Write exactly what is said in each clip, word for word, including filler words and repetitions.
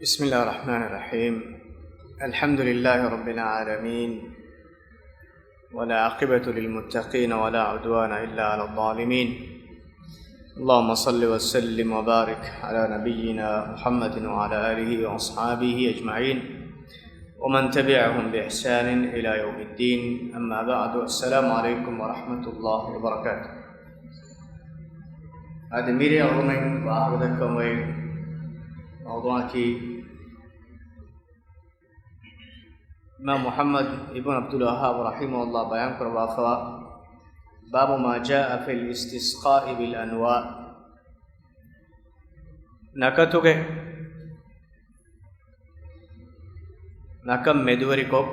بسم الله الرحمن الرحيم. الحمد لله رب العالمين، والعاقبة للمتقين، ولا عدوان إلا على الظالمين. اللهم صل وسلم وبارك على نبينا محمد وعلى آله وأصحابه أجمعين، ومن تبعهم بإحسان إلى يوم الدين. أما بعد، السلام عليكم ورحمة الله وبركاته. އަދި މިރޭ އަޅުމެން ވާހަކަދައްކަން އޮތް މައުޟޫޢަކީ، އިމާމް މުޙައްމަދު އިބްނު ޢަބްދުލް ވައްހާބު ރަޙިމަހުﷲ ބަޔާންކުރައްވާފަވާ، باب ما جاء في الاستسقاء بالأنواء. ނަކަތުގެ ނަކަން މެދުވެރިކޮށް،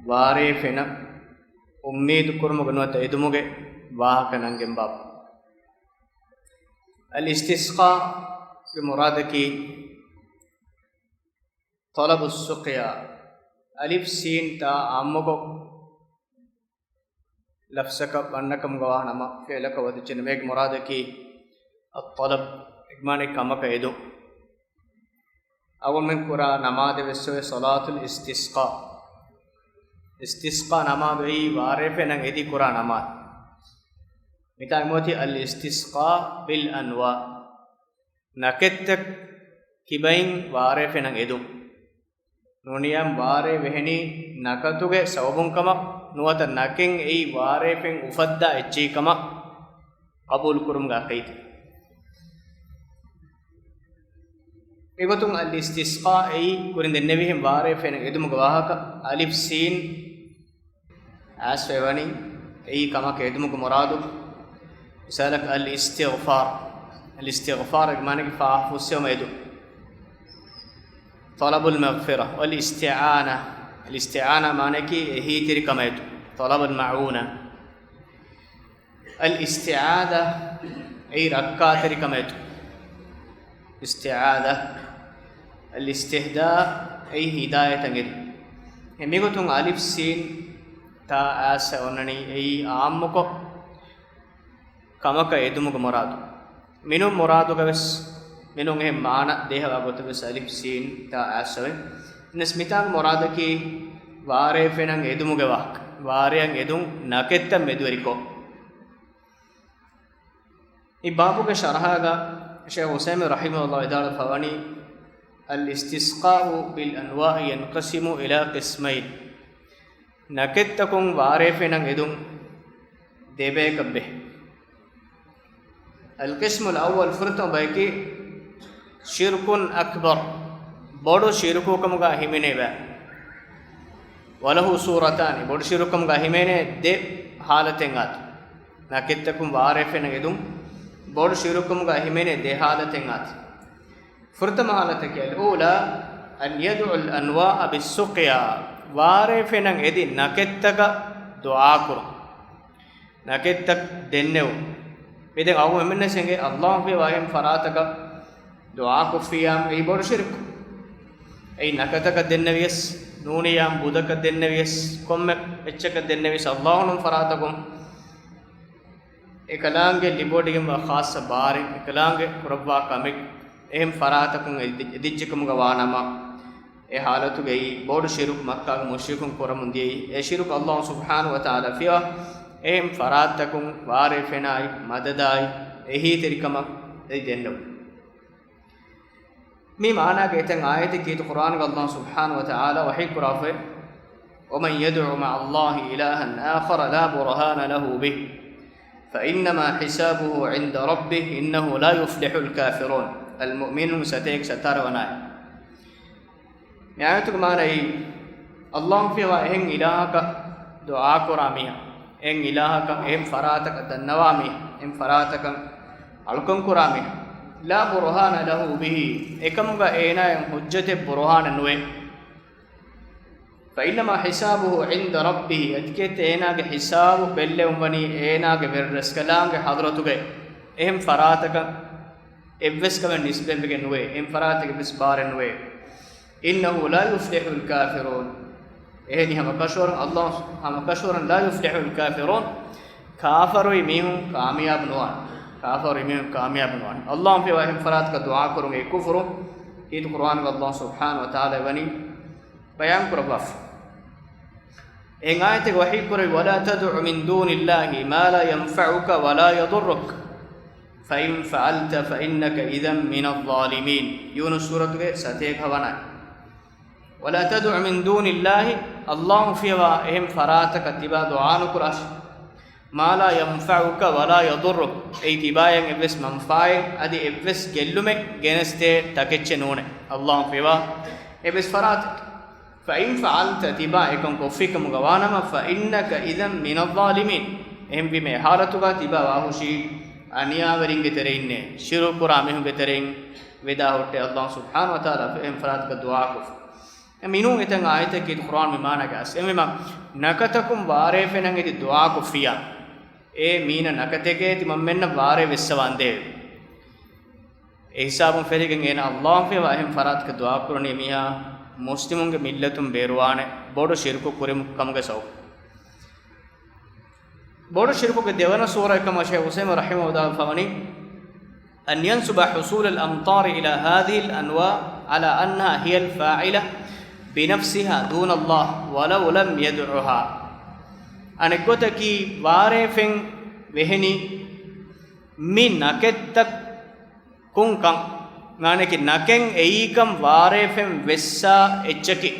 ވާރޭ ފެނަށް އުއްމީދު ކުރުމުގެ ނުވަތަ އެދުމުގެ ވާހަކަ ނަންގެން ބާއްވާ. އަލް އިސްތިސްޤާގެ މުރާދަކީ ޠަލަބު އައްސުޤްޔާ. އަލިފް ސީން ތާ އާއްމުކޮށް، ލަފްޒަކަށް ވަންނަކަމުގަ ވާ ނަމަ، ފިޢުލަކަށް ވަދެއްޖެނަމަ، އޭގެ މުރާދަކީ އައްޠަލަބް، އެގެ މާނައީ ކަމަކަށް އެދުން. އަޅުގަނޑުމެން ކުރާ ނަމާދެއް ވެސް އޮވޭ ޞަލާތުލް އިސްތިސްޤާ. އިސްތިސްޤާ ނަމާދު އެއީ ވާރޭ ފެނަށް އެދި ކުރާ ނަމާދު. މިތާ އިމޯތި އަލް އިސްތިސްޤާ ބިލް އަންވާ. ނަކެއްތައް ކިބައިން ވާރޭ ފެނަށް އެދުން. ނޫނިޔާ ވާރޭ ވެހެނީ ނަކަތުގެ ސަބަބުން ކަމަށް، ނުވަތަ ނަކެއް އެއީ ވާރޭ ފެން އުފައްދާ އެއްޗެހި ކަމަށް ޤަބޫލު ކުރުމުގެ އަޤީދާ. މިގޮތުން އަލް އިސްތިސްޤާ އެއީ ކުރިން ދެންނެވިހެން ވާރޭ ފެނަށް އެދުމުގެ ވާހަކަ. އަލިފް ސީން އައިސްފައިވަނީ އެއީ ކަމަކަށް އެދުމުގެ މުރާދު. މިސާލަކަށް، އަލް އިސްތިޣްފާރު. އަލް އިސްތިޣްފާރުގެ މާނައަކީ ފާފަ ފުއްސެވުމަށް އެދުން. ޠަލަބުލް މަޣްފިރަ. އަލް އިސްތިޢާނަ. އަލް އިސްތިޢާނާ މާނައަކީ އެހީތެރިކަމަށް އެދުން. ޠަލަބުލް މަޢޫނަ. އަލް އިސްތިޢާޛާ އެއީ ރައްކާތެރިކަމަށް އެދުން. އިސްތިޢާޛާ. އަލް އިސްތިހްދާ އެއީ ހިދާޔަތަށް އެދުން. އެ މިގޮތުން އަލިފް ސީން ތާ އައިސްފަ އޮންނަނީ އެއީ އާއްމުކޮށް ކަމަކަށް އެދުމުގެ މުރާދު. މިނޫން މުރާދުގަ ވެސް، މިނޫން އެހެން މާނަ ދޭހަވާ ގޮތަށް ވެސް އަލިފް ސީން ތާ އައިސްފަވޭ. އެހެނަސް މިތާގެ މުރާދަކީ ވާރޭ ފެނަށް އެދުމުގެ ވާހަކަ. ވާރޭއަށް އެދުން ނަކެއްތައް މެދުވެރިކޮށް. މި ބާބުގެ ޝަރަޙާގަ ޝޭޚް ޢުސައިމީން ރަޙިމަހުﷲ ވިދާޅުވެފަވަނީ، الإستسقاء بالأنواء ينقسم إلى قسمين. ނަކެއްތަކުން ވާރޭ ފެނަށް އެދުން ދެބަޔަކަށް ބެހޭ. القسم الأول، ފުރަތަމަ ބަޔަކީ، شرك أكبر، ބޮޑު ޝިރުކު ކަމުގަ ހިމެނޭ ބައި. وله صورتان، ބޮޑު ޝިރުކު ކަމުގަ ހިމެނޭ ދެ ހާލަތެއް އާތި. ނަކެއްތަކުން ވާރޭ ފެނަށް އެދުން ބޮޑު ޝިރުކު ކަމުގަ ހިމެނޭ ދެ ހާލަތެއް އާތި. ފުރަތަމަ ހާލަތަކީ، الأولى أن يدعو الأنواء بالسقيا، ވާރޭ ފެނަށް އެދި ނަކެއްތަކަށް ދުޢާ ކުރުން. ނަކެއްތައް ދެންނެވުން. މި ދެން އަޅުގަނޑުމެންނަށް އެނގޭ، އައްލާހު ފިޔަވާ އެހެން ފަރާތަކަށް ދުޢާ ކޮށްފިއްޔާ އެއީ ބޮޑު ޝިރުކު. އެއީ ނަކަތަކަށް ދެންނެވިޔަސް، ނޫނިއްޔާ ބުދަކަށް ދެންނެވިޔަސް، ކޮންމެ އެއްޗަކަށް ދެންނެވިޔަސް، އައްލާހު ނޫން ފަރާތަކުން އެކަލާނގެ ލިބިވޮޑިގެންވާ ޚާއްޞަ ބާރެއް، އެކަލާނގެ ކުރައްވާ ކަމެއް އެހެން ފަރާތަކުން އެދި-، އެދިއްޖެކަމުގަ ވާނަމަ، އެ ހާލަތުގައި ބޮޑު ޝިރުކު މައްކާގެ މުޝްރިކުން ކުރަމުން ދިޔައީ، އެ ޝިރުކު އައްލާހު ސުބްޙާނަހު ވަތަޢާލާ ފިޔަވާ އެހެން ފަރާތަކުން ވާރޭ ފެނާއި، މަދަދާއި، އެހީތެރިކަމަށް އެދި ދެންނެވުން. މި މާނާގެ އެތައް އާޔަތެއް ކީރިތި ޤުރްއާނުގަ އައްލާހު ސުބްޙާނަހު ވަތަޢާލާ ވަޙީ ކުރާފައި، ومن يدع مع الله إلها آخر لا برهان له به فإنما حسابه عند ربه إنه لا يفلح الكافرون. المؤمنون ސަތޭކަ ސަތާރަ ވަނަ އާޔަތް. މި އާޔަތުގެ މާނައީ، އައްލާހު ފިޔަވާ އެހެން އިލާހަކަށް ދުޢާކުރާ މީހާ، އެހެން އިލާހަކަށް އެހެން ފަރާތަކަށް ދަންނަވާ މީހާ، އެހެން ފަރާތަކަށް އަޅުކަން ކުރާ މީހާ، لا برهان له به، އެކަމުގަ އޭނާއަށް ޙުއްޖަތެއް ބުރުހާނެއް ނުވޭ. فإنما حسابه عند ربه، އަދި ކީރިތި އޭނާގެ ހިސާބު ބެއްލެވުން ވަނީ އޭނާގެ ރަސްކަލާނގެ ޙަޟްރަތުގައި. އެހެން ފަރާތަކަށް އެއްވެސް ކަމެއް ނިސްބަތްވެގެން ނުވޭ، އެހެން ފަރާތަކަށް އެއްވެސް ބާރެއް ނުވޭ. إنه لا يفلح الكافرون. އެހެނީ ހަމަކަށަވަރުން އައްލާހު، ހަމަކަށަވަރުން لا يفلح الكافرون، ކާފަރުވި މީހުން ކާމިޔާބު ނުވާނެ. ކާފަރުވި މީހުން ކާމިޔާބު ނުވާނެ. އައްލާހު ފިޔަވާ އެހެން ފަރާތަކަށް ދުޢާ ކުރުން އެއީ ކުފުރު. ކީރިތި ޤުރުއާނުގަ ﷲ ސުބްޙާނަހޫ ވަތަޢާލާ ވަނީ ބަޔާން ކުރައްވާފަ. އެހެން އާޔަތެއް ވަޙީ ކުރެއްވި، "وَلَا تَدْعُ مِن دُونِ اللَّهِ مَا لَا يَنفَعُكَ وَلَا يَضُرُّكَ فَإِن فَعَلْتَ فَإِنَّكَ إِذًا مِنَ الظَّالِمِينَ." ޔޫނުސް ސޫރަތުގެ ސަތޭކަ ވަނަ އާޔަތް. "وَلَا تَدْعُ مِن دُونِ اللَّهِ" ﷲ ފިޔަވާ އެހެން ފަރާތަކަށް ތިބާ ދުޢާ ނުކުރާށި. "مَا لَا يَنفَعُكَ وَلَا يَضُرُّكَ" އެއީ ތިބާޔަށް އެއްވެސް މަންފާއެއް އަދި އެއްވެސް ގެއްލުމެއް ގެނެސްދޭ ތަކެއްޗެއް ނޫނޭ. ﷲ ފިޔަވާ އެއްވެސް ފަރާތެއް. "فَإِن فَعَلْتَ" ތިބާ އެކަން ކޮށްފި ކަމުގަ ވާނަމަ، "فَإِنَّكَ إِذًا مِنَ الظَّالِمِينَ" އެހެންވީމަ އެ ހާލަތުގަ ތިބާ ވާހުށީ އަނިޔާވެރިންގެ ތެރެއިންނޭ، ޝިރުކު ކުރާ މީހުންގެ ތެރެއިން ވެދާ ހުއްޓޭ ﷲ ސުބްޙާނަހޫ ވަތަޢާލާ އެހެން ފަރާތަކަށް ދުޢާ ކޮށްފަ. މިނޫން އެތަން އާޔަތަކީ ޤުރުއާން މި މާނަގަ އަސް. އެހެންވީމަ ނަކަތަކުން ވާރޭ ފެނަށް އެދި ދުޢާ ކޮށްފިޔާ، އޭ މީނަ ނަކަތެކޭ ތިމަންމެންނަށް ވާރޭ ވެއްސަވާނދޭވެ. އެ ހިސާބުން ފެށިގެން އޭނަ ﷲ ފިޔަވާ އެހެން ފަރާތަކަށް ދުޢާ ކުރަނީ މީހާ މުސްލިމުންގެ މިއްލަތުން ބޭރުވާނެ ބޮޑު ޝިރުކު ކުރި ކަމުގެ ސަބަބުން. ބޮޑު ޝިރުކުގެ ދެވަނަ ސޫރައެއް ކަމަށް ޝޭޚް ޢުސައިމީން ރަޙިމަހުﷲ ފަވަނީ، "أَنْ يَنْسُبَ حُصُولَ الْأَمْطَارِ إِلَى هَذِهِ الْأَنْوَاءِ عَلَى أَنَّهَا هِيَ الْفَاعِلَةُ بِنَفْسِهَا دُونَ اللَّهِ وَلَوْ لَمْ يَدْعُهَا." އަނެއްގޮތަކީ، ވާރޭފެން ވެހެނީ މި ނަކެއްތަކުން ކަން، މާނައަކީ، ނަކެއް އެއީކަން ވާރޭފެން ވެއްސާ އެއްޗަކީ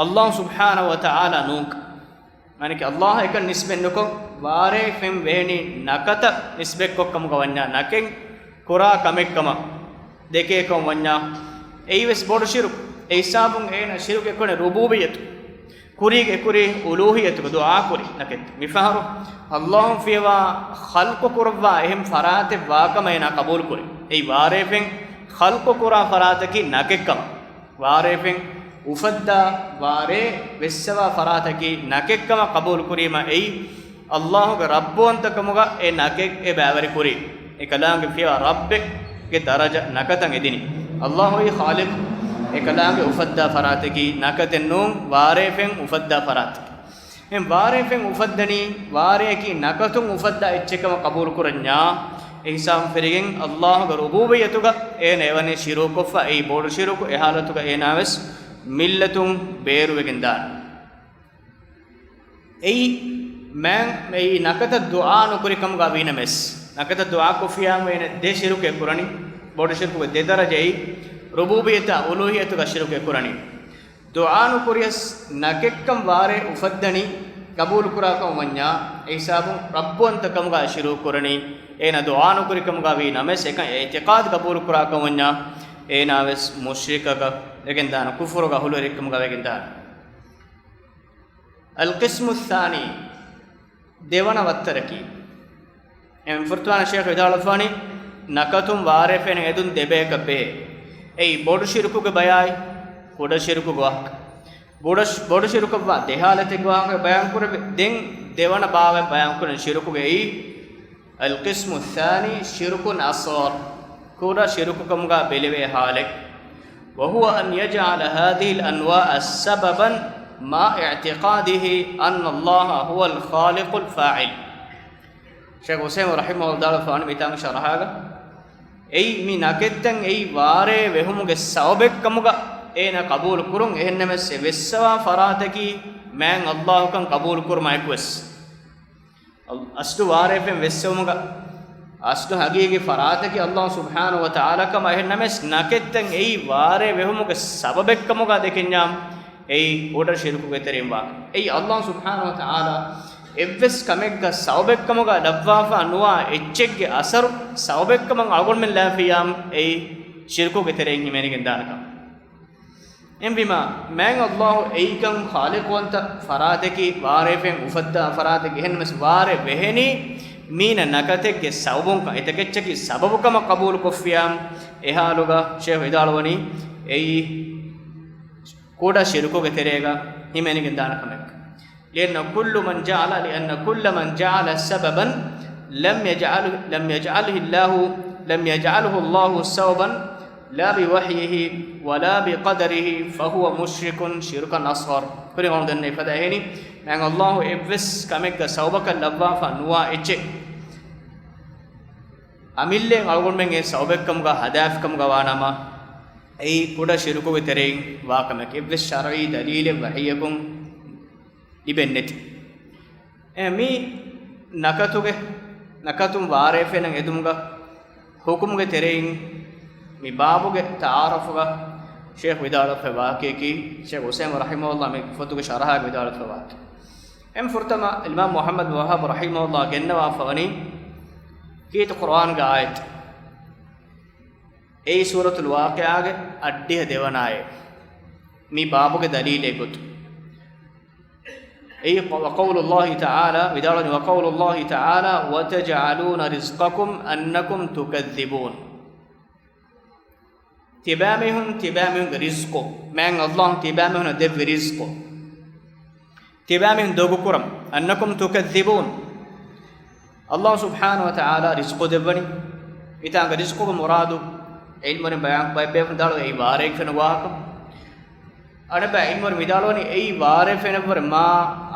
ﷲ ސުބްޙާނަހޫ ވަތަޢާލާ ނޫންކަން. މާނައަކީ، ﷲ އަށް އެކަން ނިސްބަތް ނުކޮށް، ވާރޭފެން ވެހެނީ ނަކަތަށް ނިސްބަތްކޮށް ކަމުގަ ވަންޏާ، ނަކެއް ކުރާ ކަމެއް ކަމަށް ދެކޭ ކަމަށް ވަންޏާ، އެއީވެސް ބޮޑު ޝިރުކު. އެ ހިސާބުން އޭނަ ޝިރުކެއް ކުރަނީ ރުބޫބިއްޔަތު، ކުރީގެ ކުރީ އުލޫހިއްޔަތުގަ ދުޢާ ކުރި ނަކެއް. މިފަހަރު ﷲ ފިޔަވާ ޚަލްޤު ކުރައްވާ އެހެން ފަރާތެއް ވާކަމަށް އޭނާ ޤަބޫލު ކުރި. އެއީ ވާރޭފެން ޚަލްޤު ކުރާ ފަރާތަކީ ނަކެއް ކަމަށް. ވާރޭފެން އުފައްދާ، ވާރޭ ވެއްސަވާ ފަރާތަކީ ނަކެއް ކަމަށް ޤަބޫލު ކުރީމަ، އެއީ ﷲގެ ރައްބުވަންތަކަމުގަ އެ ނަކެއް އެ ބައިވެރި ކުރީ. އެކަލާނގެ ފިޔަވާ ރައްބެއްގެ ދަރަޖަ ނަކަތަށް އެދިނީ. ﷲ އީ ޚާލިޤު، އެކަލާނގެ އުފައްދާ ފަރާތަކީ ނަކަތެއް ނޫން، ވާރޭފެން އުފައްދާ ފަރާތަކީ. އެހެން ވާރޭފެން އުފައްދަނީ، ވާރޭއަކީ ނަކަތުން އުފައްދާ އެއްޗެއް ކަމަށް ޤަބޫލު ކުރަންޏާ، އެ ހިސާބުން ފެށިގެން ﷲގެ ރުބޫބިއްޔަތުގަ އޭނަ އެވަނީ ޝިރުކުކޮށްފަ، އެއީ ބޮޑު ޝިރުކު. އެ ޙާލަތުގަ އޭނާވެސް މިއްލަތުން ބޭރުވެގެން ދާނެ. އެއީ މާ، އެއީ ނަކަތަށް ދުޢާ ނުކުރި ކަމުގަ ވީނަމަވެސް، ނަކަތަށް ދުޢާ ކޮށްފިޔާމު އޭނަ ދެ ޝިރުކެއް ކުރަނީ. ބޮޑު ޝިރުކުގެ ދެ ދަރަޖައީ ރުބޫބިއްޔަތާ އުލޫހިއްޔަތުގަ ޝިރުކެއް ކުރަނީ. ދުޢާ ނުކުރިޔަސް ނަކެއްކަން ވާރޭ އުފައްދަނީ ޤަބޫލު ކުރާކަމަށް ވަންޏާ، އެ ހިސާބުން ރައްބުވަންތަކަމުގަ ޝިރުކު ކުރަނީ. އޭނަ ދުޢާ ނުކުރި ކަމުގަ ވީ ނަމަވެސް، އެކަން އިޢްތިޤާދު ޤަބޫލު ކުރާކަމަށް ވަންޏާ، އޭނާވެސް މުޝްރިކަކަށް ވެގެންދާނެ، ކުފުރުގަ ހުޅުވެރިކަމުގަ ވެގެންދާނެ. القسم الثاني، ދެވަނަ ވައްތަރަކީ، އެމެ ފުރަތަމަ ޝޭޚް ވިދާޅުވެފާނީ، ނަކަތުން ވާރޭފެން އެދުން ދެބަޔަކަށް ބެހޭ. އެއީ ބޮޑު ޝިރުކުގެ ބަޔާއި، ކުޑަ ޝިރުކުގެ ވާހަކަ. ބޮޑަށް، ބޮޑު ޝިރުކަށްވާ ދެ ޙާލަތެއްގެ ވާހަކަ ބަޔާން ކުރެވި. ދެން ދެވަނަ ބާވަތް ބަޔާން ކުރަން ޝިރުކުގައި، القسم الثاني شرك أصغر، ކުޑަ ޝިރުކުކަމުގަ ބެލެވޭ ޙާލެއް. وهو أن يجعل هذه الأنواع سببا مع اعتقاده أن الله هو الخالق الفاعل. ޝޭޚް ޢުސައިމީން ރަޙިމަހުﷲ ވިދާޅުވެފާނެ މިތާނގެ ޝަރަޙާގަ، އެއީ މި ނަކެއްތައް އެއީ ވާރޭ ވެހުމުގެ ސަބަބެއްކަމުގަ އޭނަ ޤަބޫލު ކުރުން. އެހެންނަމަވެސް އެ ވެއްސަވާ ފަރާތަކީ މާތް ﷲ ކަން ޤަބޫލު ކުރުމާއެކުވެސް، އަސްލު ވާރޭފެން ވެއްސެވުމުގަ އަސްލު ޙަޤީޤީ ފަރާތަކީ ﷲ ސުބްޙާނަހޫ ވަތަޢާލާ ކަމަށް. އެހެންނަމަވެސް ނަކެއްތައް އެއީ ވާރޭ ވެހުމުގެ ސަބަބެއްކަމުގަ ދެކެންޏާ، އެއީ ކުޑަ ޝިރުކުގެ ތެރެއިން ވާ. އެއީ ﷲ ސުބްޙާނަހޫ ވަތަޢާލާ އެއްވެސް ކަމެއްގަ ސަބަބެއްކަމުގަ ލައްވާފަ ނުވާ އެއްޗެއްގެ އަސަރު ސަބަބެއްކަމަށް އަޅުގަނޑުމެން ލާފިޔާމު، އެއީ ޝިރުކުގެ ތެރެއިން ހިމެނިގެން ދާނެ ކަމެއް. އެހެންވީމަ، މާތް ﷲ އެއީކަން ޚާލިޤުވަންތަ ފަރާތަކީ، ވާރޭފެން އުފައްދާ ފަރާތަކީ، އެހެންނަމަވެސް ވާރޭ ވެހެނީ މީނަ ނަކަތެއްގެ ސަބަބުން ކަން، އެތަކެއްޗަކީ ސަބަބު ކަމަށް ޤަބޫލު ކޮށްފިޔާ، އެ ޙާލުގަ ޝޭޚް ވިދާޅުވަނީ އެއީ ކުޑަ ޝިރުކުގެ ތެރޭގަ ހިމެނިގެން ދާނެ ކަމެއް. لأن كل من جعل، لأن كل من جعل سببا لم يجعله، لم يجعله الله، لم يجعله الله سببا لا بوحيه ولا بقدره فهو مشرك شركا أصغر. ކުރިން އަޅުގަނޑު ދެންނެވި ފަދަ އެހެނީ، މާތް ﷲ އެއްވެސް ކަމެއްގަ ސަބަބަކަށް ލައްވާފަ ނުވާ އެއްޗެއް. އަމިއްލައިން އަޅުގަނޑުމެން އެ ސަބަބެއްކަމުގަ ހަދާފިކަމުގަ ވާނަމަ، އެއީ ކުޑަ ޝިރުކުގެ ތެރެއިން ވާކަމެކޭ. އެއްވެސް ޝަރުޢީ ދަލީލެއް ވަޙީއަކުން ލިބެންނެތި. އެ މި ނަކަތުގެ، ނަކަތުން ވާރޭ ފެނަށް އެދުމުގަ ޙުކުމުގެ ތެރެއިން މި ބާބުގެ ތަޢާރަފުގަ ޝޭޚް ވިދާޅުވެފައި ވާކީ، ޝޭޚް ޢުސައިމީން ރަޙިމަހުﷲ މި ފޮތުގެ ޝަރަޙާގަ ވިދާޅުވެފައި ވާކީ. އެން ފުރަތަމަ އިމާމް މުޙައްމަދު ވައްހާބް ރަޙިމަހުﷲ ގެންނަވާފަވަނީ ކީރިތި ޤުރުއާންގެ އާޔަތެއް. އެއީ ސޫރަތުލް ވާޤިޢާގެ އަށްޑިހަ ދެވަނަ އާޔަތް. މި ބާބުގެ ދަލީލެއް ގޮތުން. އެއީ ޤަ-، وقول الله تعالى، ވިދާޅުވަނީ، وقول الله تعالى، وتجعلون رزقكم أنكم تكذبون. ތިބާމީހުން، ތިބާމީހުންގެ ރިޒްޤު، މާތް ﷲ ތިބާމީހުންނަށް ދެއްވި ރިޒްޤު، ތިބާމީހުން ދޮގުކުރަން، أنكم تكذبون. ﷲ ސުބްޙާނަހޫ ވަތަޢާލާ ރިޒްޤު ދެއްވަނީ. މިތާނގެ ރިޒްޤުގެ މުރާދު ޢިލްމުވެރިން ބަޔާން ބައެއް ބޭފުޅުން ވިދާޅުވޭ އެއީ ވާރޭގެ ފެނުން ވާހަކަ. އަނެއްބައި ޢިލްމުވެރިން ވިދާޅުވަނީ އެއީ ވާރޭ ފެނަށްވުރެ މާ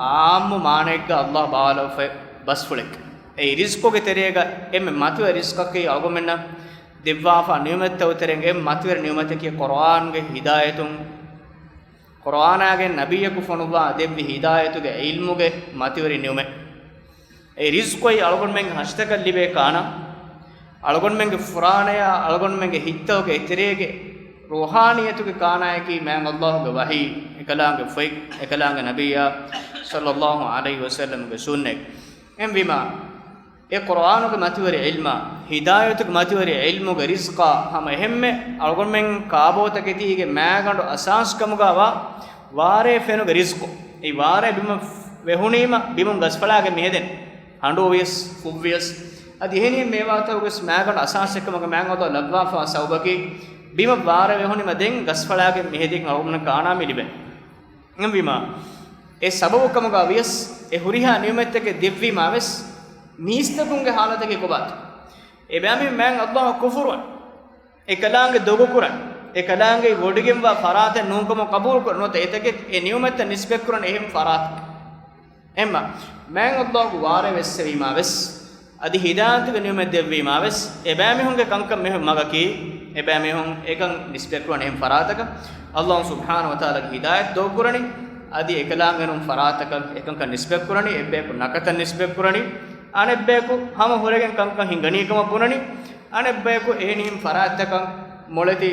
ޢާއްމު މާނައެއްގަ ﷲ ބާވާލައްވާފައި ބަސްފުޅެއް. އެއީ ރިޒްޤުގެ ތެރޭގަ އެންމެ މަތިވެރި ރިޒްޤަކީ އަޅުގަނޑުމެންނަށް ދެއްވާފާ ނިޢުމަތްތަކުގެ ތެރެއިން އެންމެ މަތިވެރި ނިޢުމަތަކީ ޤުރުއާންގެ ހިދާޔަތުން، ޤުރުއާނާގެ ނަބިއްޔަކު ފޮނުއްވާ ދެއްވި ހިދާޔަތުގެ ޢިލްމުގެ މަތިވެރި ނިޢުމަތް. އެ ރިޒްޤު އެއީ އަޅުގަނޑުމެންގެ ހަށިތަކަށް ލިބޭ ކާނާ، އަޅުގަނޑުމެންގެ ފުރާނަޔާ، އަޅުގަނޑުމެންގެ ހިތްތަކުގެ އެތެރޭގެ ރޫޙާނިއްޔަތުގެ ކާނާއަކީ މާތް ﷲ ގެ ވަޙީ، އެކަލާނގެ ފޮތް، އެކަލާނގެ ނަބިއްޔާ ޞައްލައްލާހު ޢަލައިހި ވަސައްލަމްގެ ސުންނަތް. އެހެންވީމާ، އެ ޤުރުއާނުގެ މަތިވެރި ޢިލްމާ، ހިދާޔަތުގެ މަތިވެރި ޢިލްމުގެ ރިޒްޤާ ހަމަ އެހެންމެ އަޅުގަނޑުމެން ކާބޯތަކެތީގެ މާގަނޑު އަސާސްކަމުގަ ވާ ވާރޭ ފެނުގެ ރިޒްޤު. އެއީ ވާރޭ ބިމަށް ވެހުނީމަ ބިމުން ގަސްފަޅާގެން މިހެދެން. ހަނޑޫ ވިޔަސް، ފުށް ވިޔަސް، އަދި އެހެނިހެން މޭވާތަކުގެ ވެސް މާގަނޑު އަސާސް އެއްކަމަކަށް މާތް ﷲ ލައްވާފާ ސަބަބަކީ ބިމަށް ވާރޭ ވެހުނީމަ ދެން ގަސްފަޅާގެން މިހެދިގެން އަޅުގަނޑުމެންނަށް ކާނާ މި ލިބެން. އެހެންވީމާ، އެ ސަބަބުކަމުގަ ވިޔަސް އެ ހުރިހާ ނިޢުމަތްތަކެއް ދެއްވީމާ ވެސް މީސްތަކުންގެ ޙާލަތަކީ ކޮބާތޯ؟ އެބައިމީހުން މާތް ﷲ އަށް ކުފުރުވަން، އެކަލާނގެ ދޮގުކުރަން، އެކަލާނގެ ވޮޑިގެންވާ ފަރާތެއް ނޫންކަމަށް ޤަބޫލުކުރަން، ނުވަތަ އެތަކެއް އެ ނިޢުމަތްތައް ނިސްބަތްކުރަން އެހެން ފަރާތެއް. އެހެންމަ، މާތް ﷲ ގެ ވާރޭ ވެއްސެވީމާ ވެސް، އަދި ހިދާޔަތުގެ ނިޢުމަތް ދެއްވީމާ ވެސް، އެބައިމީހުންގެ ކަންކަން މިހެން މަގަކީ، އެބައިމީހުން އެކަން ނިސްބަތްކުރަން އެހެން ފަރާތަކަށް، ﷲ ސުބްޙާނަހޫ ވަތަޢާލާގެ ހިދާޔަތް ދޮގުކުރަނީ، އަދި އެކަލާނގެ ނޫން ފަރާތަކަށް އެކަންކަން ނިސްބަތްކުރަނީ، އެއްބަޔަކު ނަކަތަށް ނިސްބަތްކުރަނީ، އަނެއްބަޔަކު ހަމަ ހުރެގެން ކަންކަން ހިނގަނީ ކަމަށް ބުނަނީ، އަނެއްބަޔަކު އެހެނިހެން ފަރާތްތަކަށް މޮޅެތި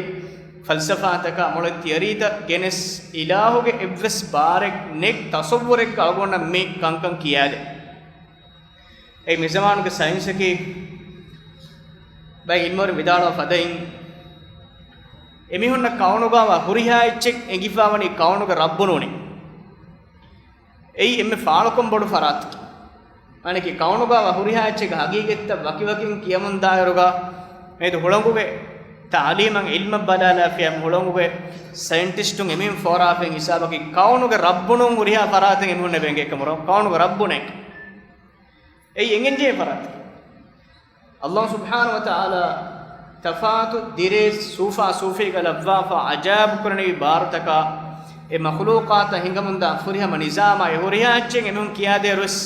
ފަލްސަފާތަކާ، މޮޅެ ތިއަރީތައް ގެނެސް، އިލާހުގެ އެއްވެސް ބާރެއް ނެތް ތަޞައްވުރެއްގަ އަޅުގަނޑަށް މި ކަންކަން ކިޔާދޭ. އެ މިޒަމާނުގެ ސައިންސަކީ ބައެއް ޢިލްމުވެރިން ވިދާޅުވާ ފަދައިން، އެމީހުންނަށް ކައުނުގަވާ ހުރިހާ އެއްޗެއް އެނގިފާވަނީ ކައުނުގެ ރައްބު ނޫނީ. އެއީ އެންމެ ފާޅުކަން ބޮޑު ފަރާތަކީ. މާނައަކީ ކައުނުގަވާ ހުރިހާ އެއްޗެއްގެ ހަގީގަތްތައް ވަކިވަކިން ކިޔަމުންދާއިރުގަ، މިއަދު ހުޅަނގުގެ ތަޢުލީމަށް ޢިލްމަށް ބަލާލާފިޔާ، ހުޅަނގުގެ ސައިންޓިސްޓުން އެމީހުން ފޯރާފައި ހިސާބަކީ ކައުނުގެ ރައްބު ނޫން ހުރިހާ ފަރާތެއް އެމީހުންނަށް އެބަ އެނގޭ ކަމަށް، ކައުނުގެ ރައްބު ނެތް. އެއީ އެނގެންޖެހޭ ފަރާތަކީ. ﷲ ސުބްޙާނަހޫ ވަތަޢާލާ ތަފާތު ދިރޭ ސޫފާ ސޫފީގަ ލައްވާފަ ޢަޖާއިބު ކުރަނިވި ބާރުތަކާ، އެ މަޚްލޫޤާތަށް ހިނގަމުންދާ ފުރިހަމަ ނިޒާމާ އެ ހުރިހާ އެއްޗެއް އެމީހުން ކިޔާދޭއިރުވެސް،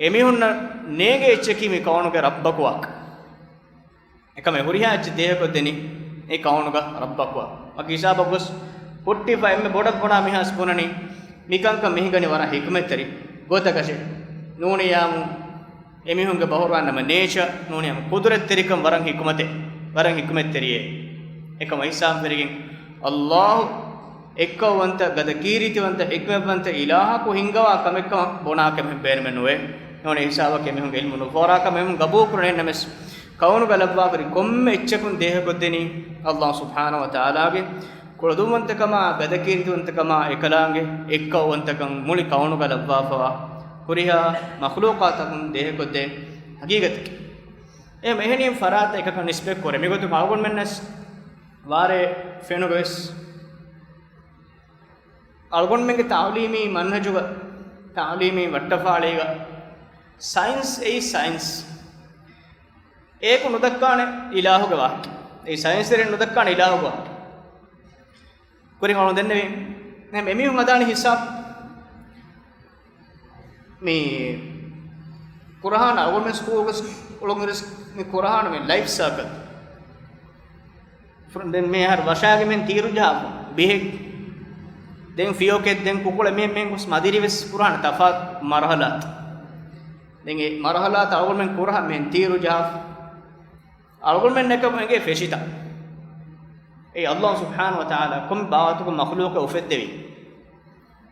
އެމީހުންނަށް ނޭނގޭ އެއްޗަކީ މި ކައުނުގެ ރައްބަކު ވާކަން. އެކަމަށް ހުރިހާ އެއްޗެއް ދޭހަކޮށްދެނީ އެ ކައުނުގަ ރައްބަކު ވާ. ވަކި ހިސާބަކު ގޮސް ހުއްޓިފަ އެންމެ ބޮޑަށް ބުނާ މީހާސް ބުނަނީ މިކަންކަން މިހިނގަނީ ވަރަށް ޙިކުމަތްތެރި ގޮތަކަށޭ. ނޫނިއްޔާމު އެމީހުންގެ ބަހުރުވާން ނަމަ ނޭޗަ، ނޫނިއްޔާމު ޤުދުރަތްތެރިކަން ވަރަށް ޙިކުމަތެއް، ވަރަށް ޙިކުމަތްތެރިއޭ. އެކަމަށް އިޙްސާންވެރިގެން ﷲ އެއްކައުވަންތަ، ގަދަ ކީރިތިވަންތަ، ޙިކްމަތްވަންތަ އިލާހަކު ހިންގަވާ ކަމެއްކަމަށް ބުނާކަމެއް ބޭނުމެއް ނުވޭ. ނޫނީ ހިސާބަކީ އެމީހުންގެ ޢިލްމު ނުފޯރާކަމެއް އެމީހުން ގަބޫލުކުރަނީ. ނަމަވެސް ކައުނުގަ ލައްވާފައި ކޮންމެ އެއްޗަކުން ދޭހަކޮށްދެނީ ﷲ ސުބްޙާނަހޫ ވަތަޢާލާގެ ކުޅަދުންވަންތަކަމާ، ގަދަކީރިތިވަންތަކަމާ، އެކަލާނގެ އެއްކައުވަންތަކަން މުޅި ކައުނުގަ ލައްވާފަވާ ހުރިހާ މަޚްލޫޤާތަކުން ދޭހަކޮށްދޭ ޙަޤީޤަތަކީ. އެހެން އެހެނިހެން ފަރާތަށް އެކަކަށް ނިސްބަތްކުރޭ. މިގޮތުން އަޅުގަނޑުމެންނަށް ވާރޭ ފެނުގަވެސް އަޅުގަނޑުމެންގެ ތަޢުލީމީ މަންހަޖުގަ، ތަޢުލީމީ ވައްޓަފާޅީގަ ސައިންސް އެއީ ސައިންސް. އޭކު ނުދައްކާނެ އިލާހުގެ ވާހަކަ. އެއީ ސައިންސްވެރިން ނުދައްކާނެ އިލާހުގެ ވާހަކަ. ކުރިން އަޅުން ދެންނެވި. އެހެން އެމީހުން ހަދާނެ ހިސާބު. މި ކުރަހާނެ އަޅުގަނޑުމެން ސްކޫލްގަ އުޅުން އިރުސް މި ކުރަހާނެ މި ލައިފް ސާކަލް. ފުރަ-، ދެން މިހާރު ވަށާގެ މިހެން ތީރު ޖަހާފަ ބިހެއް. ދެން ފިޔޮކެއް، ދެން ކުކުޅެއް، މިހެން މިހެން ގޮސް މަދިރި ވެސް ކުރާނެ ތަފާތު މަރުހަލާތައް. ދެން އެ މަރުހަލާތައް އަޅުގަނޑުމެން ކުރަހަ މިހެން ތީރު ޖަހާފަ. އަޅުގަނޑުމެންނަކަށް އެނގޭ ފެށިތައް. އެއީ އަﷲ ސުބްޙާނަހޫ ވަތަޢާލާ ކޮން ބާވަތަކުން މަޚްލޫޤެއް އުފެއްދެވީ؟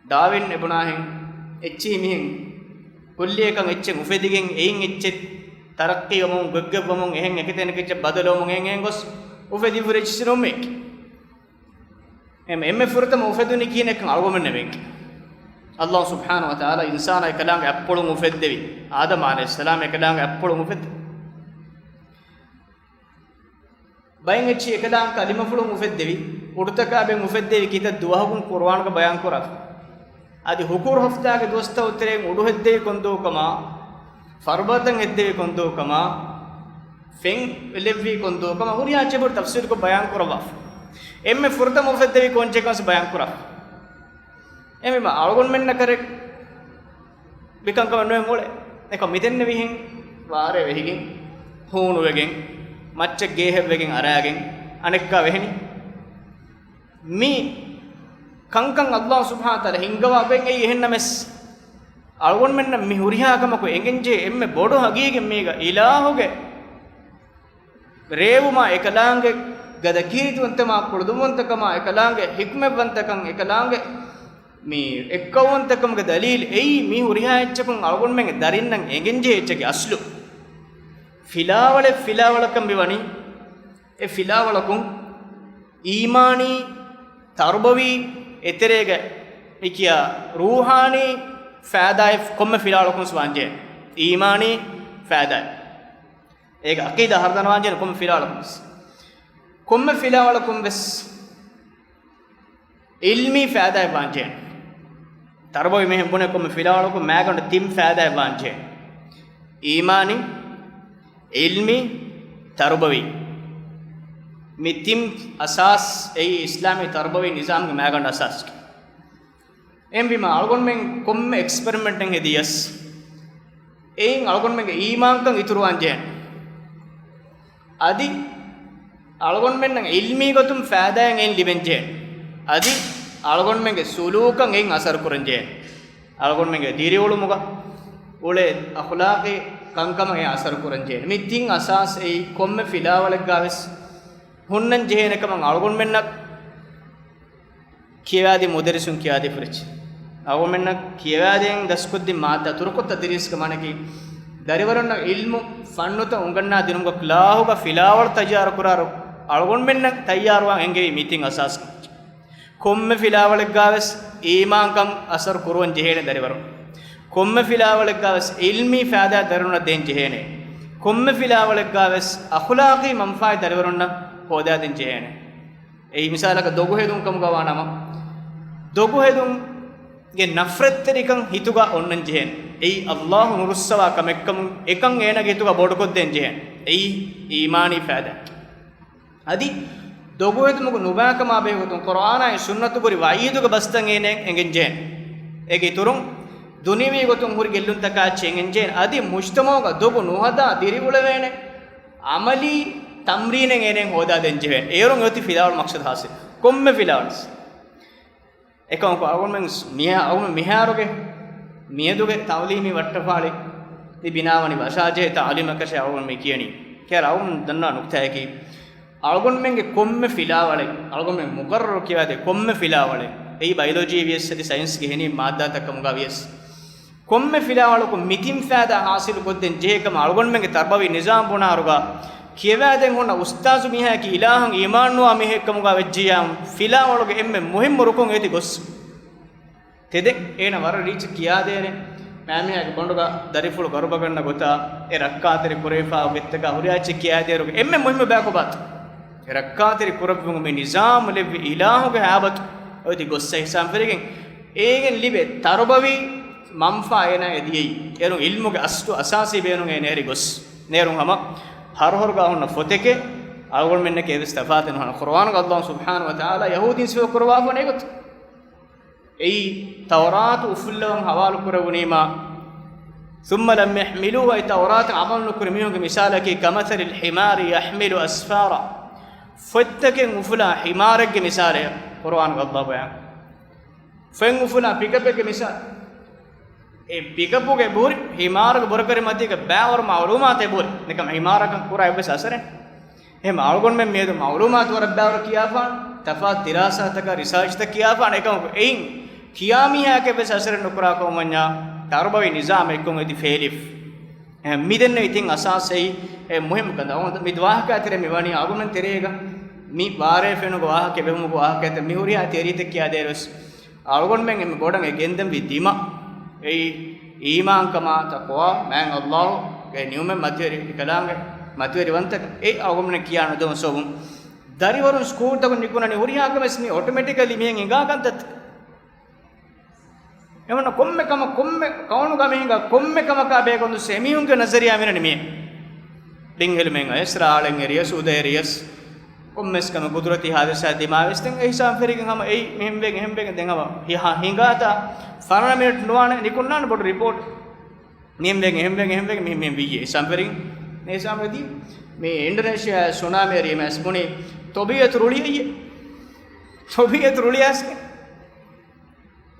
ޑާވިން އެބުނާހެން އެއްޗިހި މިހެން ކުއްލިއަކަށް އެއްޗެއް އުފެދިގެން އެއިން އެއްޗެއް ތަރައްޤީވަމުން، ގޮތްގޮތްވަމުން، އެހެން އެކިތަނަކަށް އެއްޗެއް ބަދަލުވަމުން އެހެން އެހެން ގޮސް އުފެދިފަ ހުރި އެއްޗެއް ނޫން މީ. އެ-، އެންމެ ފުރަތަމަ އުފެދުނީ ކިހިނެއްކަން އަޅުގަނޑުމެންނަށް މެން. އަﷲ ސުބްޙާނަހޫ ވަތަޢާލާ އިންސާނާ އެކަލާނގެ އަތްޕުޅުން އުފެއްދެވި. އާދަމް ޢަލައިހިއްސަލާމް އެކަލާނގެ އަތްޕުޅުން އުފެއްދެވި. ބައެއް އެއްޗިހި އެކަލާނގެ ކަލިމަފުޅުން އުފެއްދެވި، އުޑުތަކާ ބެން އުފެއްދެވި ކިތައް ދުވަހަކުން ޤުރުއާނުގަ ބަޔާން ކުރާފަ. އަދި ހުކުރު ހަފްތާގެ ދުވަސްތައް އުތުރެއިން އުޑު ހެއްދެވި ކޮންދުވަހު ކަމާ، ފަރުބަދަތައް ހެއްދެވި ކޮންދުވަހު ކަމާ، ފެން ލެއްވި ކޮންދުވަހު ކަމާ، ހުރިހާ އެއްޗެއް ބޮޑު ތަފްސީލުކޮށް ބަޔާން ކުރައްވާފަ. އެންމެ ފުރަތަމަ އުފެއްދެވި ކޮން އެއްޗެއްކަން ވެސް ބަޔާން ކުރާފަ. އެހެންވީމަ އަޅުގަނޑުމެންނަށް ކަރެއް މިކަންކަމެއް ނުވެ މުޅެ. އެކަމް މިދެންނެވިހެން ވާރޭ ވެހިގެން، ހޫނުވެގެން، މައްޗަށް ގޭހެއްވެގެން އަރާގެން އަނެއްކާ ވެހެނީ. މި ކަންކަން އަﷲ ސުބްޙާނަހޫ ވަތަޢާލާ ހިންގަވާ ބެން އެއީ. އެހެންނަމަވެސް، އަޅުގަނޑުމެންނަށް މި ހުރިހާ ކަމަކު އެނގެންޖެހޭ އެންމެ ބޮޑު ހަގީގަތް މީގަ އިލާހުގެ ރޭވުމާ އެކަލާނގެ ގަދަކީރިތިވަންތަކަމާ ކުޅަދުންވަންތަކަމާ އެކަލާނގެ ޙިކްމަތްވަންތަކަން އެކަލާނގެ މި އެއްކައުވަންތަކަމުގެ ދަލީލް އެއީ މި ހުރިހާ އެއްޗަކުން އަޅުގަނޑުމެންގެ ދަރިންނަށް އެނގެންޖެހޭ އެއްޗެއްގެ އަސްލު. ފިލާވަޅެއް ފިލާވަޅަކަށް މިވަނީ. އެ ފިލާވަޅަކުން އީމާނީ، ތަރުބަވީ، އެތެރޭގަ މިކިޔާ ރޫޙާނީ ފައިދާއެއް ކޮންމެ ފިލާވަޅަކުން ވާންޖެހޭ. އީމާނީ ފައިދާއެއް. އޭގެ ޢަޤީދާ ހަރުދަނަވާންޖެހޭ ކޮންމެ ފިލާވަޅަކުން ވެސް. ކޮންމެ ފިލާވަޅަކުން ވެސް ޢިލްމީ ފައިދާއެއް ވާންޖެހޭ. ތަރުބަވީ މިހެން ބުނެ ކޮންމެ ފިލާވަޅަކުން މައިގަނޑު ތިން ފައިދާއެއް ވާންޖެހޭ. އީމާނީ، ޢިލްމީ، ތަރުބަވީ. މި ތިން އަސާސް އެއީ އިސްލާމީ ތަރުބަވީ ނިޒާމްގެ މައިގަނޑު އަސާސް. އެހެންވީމަ އަޅުގަނޑުމެން ކޮންމެ އެކްސްޕެރިމެންޓެއް ހެދިޔަސް، އެއިން އަޅުގަނޑުމެންގެ އީމާންކަން އިތުރުވާންޖެހޭ. އަދި އަޅުގަނޑުމެންނަށް ޢިލްމީ ގޮތުން ފައިދާއެއް އެއިން ލިބެންޖެހޭ. އަދި އަޅުގަނޑުމެންގެ ސުލޫކަށް އެއިން އަސަރު ކުރަންޖެހޭ. އަޅުގަނޑުމެންގެ ދިރިއުޅުމުގަ އުޅޭ އަޚުލާޤީ ކަންކަމަށް އެ އަސަރު ކުރަންޖެހޭ. މި ތިން އަސާސް އެއީ ކޮންމެ ފިލާވަޅެއްގާވެސް ހުންނަން ޖެހޭނެ ކަމަށް އަޅުގަނޑުމެންނަށް ކިޔަވާދިން މުދައްރިސުން ކިޔާދީފަ ހުރެއްޖެ. އަޅުގަނޑުމެންނަށް ކިޔަވާދޭން ދަސްކޮށްދިން މާއްދާ ތުރުކޮށް ތަދްރީސްގެ މާނައަކީ، ދަރިވަރުންނަށް ޢިލްމު ފަންނުތައް އުނގަންނާ ދިނުމުގަ ކްލާހުގަ ފިލާވަޅު ތައްޔާރު ކުރާއިރު، އަޅުގަނޑުމެންނަށް ތައްޔާރުވާން އެންގެވީ މި ތިން އަސާސް. ކޮންމެ ފިލާވަޅެއްގާވެސް އީމާންކަން އަސަރު ކުރުވަން ޖެހޭނެ ދަރިވަރުން. ކޮންމެ ފިލާވަޅެއްގާވެސް ޢިލްމީ ފައިދާ ދަރިވަރުންނަށް ދޭން ޖެހޭނެ. ކޮންމެ ފިލާވަޅެއްގާވެސް އަޚުލާޤީ މަންފާއެއް ދަރިވަރުންނަށް ހޯދާދޭން ޖެހޭނެ. އެއީ މިސާލަކަށް ދޮގުހެދުން ކަމުގަ ވާނަމަ، ދޮގުހެދުންގެ ނަފްރަތްތެރިކަން ހިތުގަ އޮންނަން ޖެހޭނެ. އެއީ އަﷲ ނުރުއްސަވާ ކަމެއްކަމުން އެކަން އޭނާގެ ހިތުގަ ބޮޑުކޮށްދޭން ޖެހޭނެ. އެއީ އީމާނީ ފައިދާ. އަދި ދޮގުހެދުމުގެ ނުބައިކަމާ ބެހޭގޮތުން ޤުރްއާނާއި ސުންނަތު ކުރި ވަޢީދުގެ ބަސްތައް އޭނައަށް އެނގެންޖެހޭނެ. އޭގެ އިތުރުން ދުނިޔަވީ ގޮތުން ހުރި ގެއްލުންތަކާ އެއްޗެއް އެނގެންޖެހޭނެ. އަދި މުޖްތަމަޢުގަ ދޮގު ނުހަދާ ދިރިއުޅެވޭނެ ޢަމަލީ ތަމްރީނެއް އޭނައަށް ހޯދާދޭން ޖެހޭނެ. އޭރުން އޮތީ ފިލާވަޅު މަޤްޞަދު ޙާޞިލް. ކޮންމެ ފިލާވަޅު. އެކަމަކު އަޅުގަނޑުމެން މިހާ-، އަޅުގަނޑު މިހާރުގެ މިއަދުގެ ތަޢުލީމީ ވައްޓަފާޅި މި ބިނާވަނީ ވަށާޖެހޭ ތަޢުލީމަކަށޭ އަޅުގަނޑު މި ކިޔަނީ. ކޭރ އަޅުގަނޑު ދަންނަވާ ނުކްތާއަކީ، އަޅުގަނޑުމެންގެ ކޮންމެ ފިލާވަޅެއް، އަޅުގަނޑުމެން މުޤައްރަރު ކިޔާދޭ ކޮންމެ ފިލާވަޅެއް، އެއީ ބަޔޮލޮޖީ ވިޔަސް އަދި ސައިންސްގެ އެހެނިހެން މާއްދާތައް ކަމުގަ ވިޔަސް، ކޮންމެ ފިލާވަޅަކުން މި ތިން ފައިދާ ޙާޞިލު ކޮށްދޭން ޖެހޭ ކަމަށް އަޅުގަނޑުމެންގެ ތަރުބަވީ ނިޒާމް ބުނާއިރުގަ، ކިޔަވާދޭން ހުންނަ އުސްތާޒު މީހާއަކީ އިލާހަށް އީމާންނުވާ މީހެއް ކަމުގަ ވެއްޖިއްޔާ، ފިލާވަޅުގެ އެންމެ މުހިއްމު ރުކުން އޭތި ގޮސް. ތެދެއް އޭނަ ވަރަށް ރީއްޗަށް ކިޔާދޭނެ، މައިމީހާގެ ބޮނޑުގަ ދަރިފުޅު ގަރުބަގަންނަ ގޮތާ، އެ ރައްކާތެރި ކުރެވިފާ ގޮތްތަކާ ހުރިހާ އެއްޗެއް ކިޔާދޭއިރުގެ އެންމެ މުހިއްމު ބަޔަކު ބާތު. އެ ރައްކާތެރި ކުރެއްވުމުގެ މި ނިޒާމު ލެއްވި އިލާހުގެ ހައިބަތު އޮތީ ގޮއްސަ އިޙްސާން ފެރިގެން، އޭގެން ލިބޭ ތަރުބަވީ މަންފާ އޭނާ އެ ދިޔައީ. އޭރުން ޢިލްމުގެ އަސްލު އަސާސީ ބޭނުން އޭ ނޭރި ގޮސް. ނޭރުން ހަމަ ހަރުހަރުގަ ހުންނަ ފޮތެކޭ، އަޅުގަނޑުމެންނަކީ އެވެސް ތަފާތެއް ނުހަނަ. ޤުރުއާނުގަ އަﷲ ސުބްޙާނަހޫ ވަތަޢާލާ ޔަހޫދީން ސިފަ ކުރައްވާފަ ނެގޮތު. އެއީ ތައުރާތު އުފުއްލަވަން ހަވާލު ކުރެވުނީމާ، ثم لم يحملوه، އެ ތައުރާތަށް ޢަމަލު ނުކުރި މީހުންގެ މިސާލަކީ، كمثل الحمار يحمل أسفارا، ފޮތްތަކެއް އުފުލާ ހިމާރެއްގެ މިސާލެއް ޤުރުއާނުގަ ﷲ ބަޔާން. ފޮތް އުފުލާ ޕިކަޕެއްގެ މިސާލު. އެ ޕިކަޕުގެ ބުރި، ހިމާރުގެ ބުރަކަރި މަތީގަ ބައިވަރު މަޢުލޫމާތެއް ބުރި. ނިކަން ހިމާރަކަށް ކުރާ އެއްވެސް އަސަރެއް. އެހެން އަޅުގަނޑުމެން މިއަދު މަޢުލޫމާތު ވަރަށް ބައިވަރު ކިޔާފާނެ، ތަފާތު ދިރާސާތަކާ ރިސާޗްތައް ކިޔާފާނެ، އެކަމަކު އެއިން ކިޔާ މީހާއެކެއް ވެސް އަސަރެއް ނުކުރާ ކަމަށް ވަންޏާ، ތަރުބަވީ ނިޒާމެއް އެއްކޮށް އެދި ފޭލިފް. އެ، މިދެންނެވި ތިން އަސާސް އެއީ، އެ، މުހިއްމު ކަންތައް. އަޅުގަނޑު މި ދުވާހަކަ ތެރޭ މި ވަނީ އަޅުގަނޑުމެން ތެރޭގަ މި ވާރޭ ފެނުގެ ވާހަކަ ބެހުމުގެ ވާހަކަތައް މި ހުރިހާ ތިޔަރީތައް ކިޔާދޭއިރުވެސް، އަޅުގަނޑުމެން އެންމެ ބޮޑަށް އެ ގެންދަންވީ ދިމަ. އެއީ އީމާންކަމާ، ތަޤްވާ، މާތް ﷲ ގެ ނިޢުމަތް މަތިވެރި ކަލާނގެ މަތިވެރިވަންތަކަން. އެއީ އަޅުގަނޑުމެން ކިޔާ ނުދެވުން ސަބަބުން. ދަރިވަރުން ސްކޫލްތަކުން ނިކުންނަނީ ހުރިހާ ކަމެއް މި އޮޓޮމެޓިކަލީ މިހެން ހިނގާ ކަންތައް. އެމަންނަ ކޮންމެ ކަމަށް، ކޮންމެ ކައުނުގަ މި ހިނގާ ކޮންމެ ކަމަކާ ބޭކަލުން ދުއްސޭ އެމީހުންގެ ނަޒަރިއާ މިނަނީ މި. ބިންހެލުމެއް އައިސް، ރާޅެއް އެރިޔަސް، އުދަ އެރިޔަސް، ކޮންމެސް ކަމެއް ގުދުރަތީ ހާދިސާ ދިމާވެސް ދެން އެ ހިސާބުން ފެށިގެން ހަމަ އެއީ މިހެން ވެގެން އެހެން ވެގެން ދެން ހަމަ ހި-، ހިނގާތާ ފަރަނަ މިނެޓް ނުވާނެ ނިކުންނާނެ ބޮޑު ރިޕޯޓް. މިހެން ވެގެން އެހެން ވެގެން އެހެން ވެގެން މި-، މި ވިއްޔެ ހިސާބުން ފެށިގެން އެ ހިސާބުން ދީ. މި އިންޑޮނޭޝިއާ ސުނާމީ އެރީމަ އަސްބުނީ ތޮބީއަތު ރުޅި އެއްޔެ. ތޮބީއަތު ރުޅި އަސްގެ.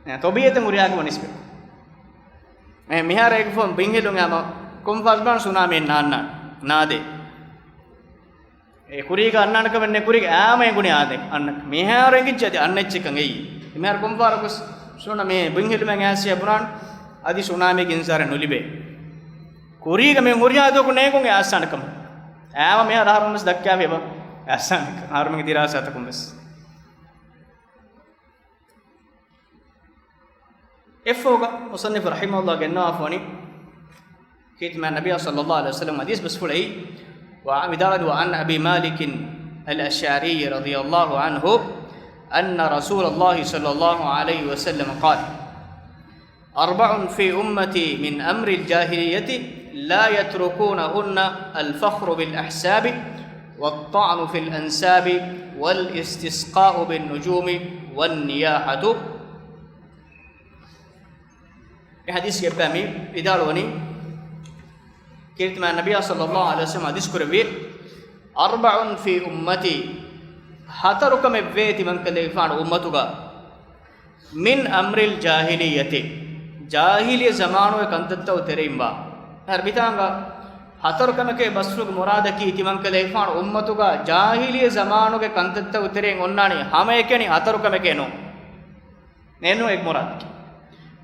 އެ، ތޮބީއަތުން ހުރިހާ ކަމަށް ނިސްބަތް. އެ، މިހާރު އެގެ ފޯން ބިންހެލުން ހަމަ ކޮން ފާސް ބާން ސުނާމީ ނާންނާ ނާދޭ. އެ ކުރީގަ އަންނާނެ ކަމެއް ނެ ކުރީގަ އާމަ އެނގުނީ އާދެ އަންނަ. މިހާރު އެނގިއްޖެ އަދި އަންނަ އެއްޗެއްކަން އެއީ. މިހާރު ކޮން ފާރަކުސް ސުނަ މި ބިންހެލުމެން އާސިޔާ ބުނާން އަދި ސުނާމީގެ އިންޒާރެއް ނުލިބޭ. ކުރީގަ މި ހުރިހާ ދުވަހަކު ނޭނގުން އެ އާސާނެ ކަމަށް. އާމަ މިހާރު އަހަރުމެން ވެސް ދައްކާފަ އެބަ އާސާނެ ކަމަށް. އަހަރުމެންގެ ދިރާސާތަކުން ވެސް. އެއްފަހުގަ މުޞައްނިފު ރަޙިމަހުﷲ ގެންނަވާފަވަނީ، ކީރިތި މާތް ނަބިއްޔާ ޞައްލައްލާހު ޢަލައިހި ވަސައްލަމް ޙަދީޘް ބަސްފުޅައި، ވިދާޅުވާ، عن أبي مالك الأشعري رضي الله عنه أن رسول الله صلى الله عليه وسلم قال: أربع في أمتي من أمر الجاهلية لا يتركونهن: الفخر بالأحساب، والطعن في الأنساب، والاستسقاء بالنجوم، والنياحة. އެ ޙަދީޘްގެ އެއްބައި މި ވިދާޅުވަނީ، ކީރިތި މާތް ނަބިއްޔާ ޞައްލައްލާހު ޢަލައިހި ވަސައްލަމް ޙަދީޘް ކުރެއްވި، أربع في أمتي، ހަތަރު ކަމެއް ވޭ ތިމަންކަލޭގެފާނު އުއްމަތުގަ، من أمر الجاهلية، ޖާހިލިއްޔަ ޒަމާނުގެ ކަންތައްތައް ތެރެއިން ވާ. ހަރު މިތާނގަ ހަތަރު ކަމެކޭ ބަސްފުޅުގެ މުރާދަކީ، ތިމަންކަލޭގެފާނު އުއްމަތުގަ ޖާހިލިއްޔަ ޒަމާނުގެ ކަންތައްތައް ތެރެއިން އޮންނާނީ ހަމައެކަނި ހަތަރު ކަމެކޭ ނޫން. އެއްނޫން އެ މުރާދަކީ.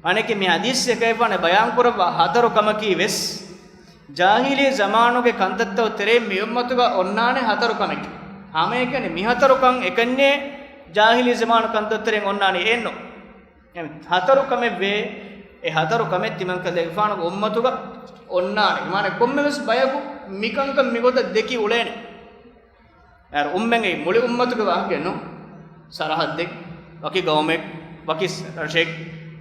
އަނެކެއް މި ޙަދީޘް އެކައިފާނެ ބަޔާން ކުރައްވާ ހަތަރު ކަމަކީ ވެސް، ޖާހިލީ ޒަމާނުގެ ކަންތައްތައް ތެރެއިން މި އުއްމަތުގަ އޮންނާނެ ހަތަރު ކަމެކޭ. ހަމައެކަނި މި ހަތަރު ކަން އެކަންޏޭ ޖާހިލީ ޒަމާނު ކަންތައް ތެރެއިން އޮންނާނީ އެއްނު. ހަތަރު ކަމެއް ވޭ، އެ ހަތަރު ކަމެއް ތިމަންކަލޭގެފާނުގެ އުއްމަތުގަ އޮންނާނެ. މާނަ ކޮންމެވެސް ބަޔަކު މިކަންކަން މިގޮތަށް ދެކި އުޅޭނެ. އަހަރު އުއްމަތް އެއީ މުޅި އުއްމަތުގެ ވާހަކައެއް ނޫން. ސަރަހައްދެއް، ވަކި ގައުމެއް، ވަކި ރަށެއް،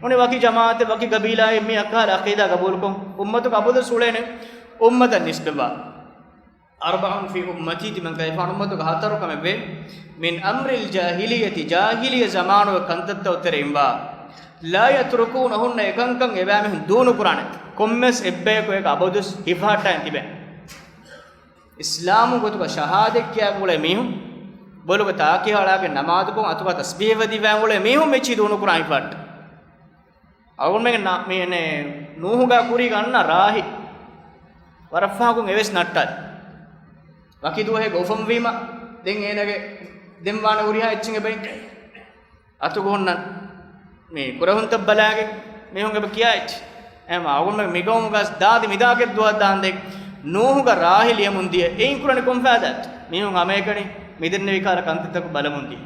އުނި ވަކި ޖަމާއަތެއް، ވަކި ގަބީލާއެއް މި އަކަހަލަ އަޤީދާ ގަބޫލުކޮށް، އުއްމަތުގެ އަބަދުވެސް އުޅޭނެ އުއްމަތަށް ނިސްބަތްވާ. أربع في أمتي، ތިމަންކަލޭގެފާނުގެ އުއްމަތުގަ ހަތަރު ކަމެއް ވޭ، من أمر الجاهلية، ޖާހިލީ ޒަމާނުގެ ކަންތައްތައް ތެރެއިންވާ، لا يتركونهن، އެކަންކަން އެބައިމީހުން ދޫނުކުރާނެ. ކޮންމެސް އެއްބަޔަކު އޭގަ އަބަދުވެސް ހިފަހައްޓާން ތިބޭ. އިސްލާމު ގޮތުގަ ޝަހާދަތް ކިޔާ އުޅޭ މީހުން، ބޮލުގަ ތާކި ހަޅާގެން ނަމާދުކޮށް އަތުގަ ތަސްބީހަ ވަދެވި އުޅޭ މީހުން މިއްޗި ދޫނުކުރާ ހިފަހައްޓާ. އަޅުގަނޑުމެން ނަ-، މި އެނެ ނޫހުގަ ކުރީގަ އަންނަ ރާހި ވަރަށް ފަހަކުން އެވެސް ނައްޓާލި. ވަކި ދުވަހެއްގަ އުފަންވީމަ، ދެން އޭނަގެ ދެން ވާނެ ހުރިހާ އެއްޗެއް އެބައިން. އަތުގަ ހުންނަ މި ކުރެހުންތައް ބަލާގެން މީހުން އެބަ ކިޔާ އެއްޗެއް. އެހެންވީމަ އަޅުގަނޑުމެން މިގައުމުގަ ދާދި މިދާކެއް ދުވަހަށް ދާންދެން ނޫހުގަ ރާހި ލިޔަމުން ދިޔަ. އެއިން ކުރަނީ ކޮން ފައިދާއެއް؟ މީހުން ހަމައެކަނި މިދެންނެވި ކަހަލަ ކަންތައްތަކުން ބަލަމުން ދިޔަ.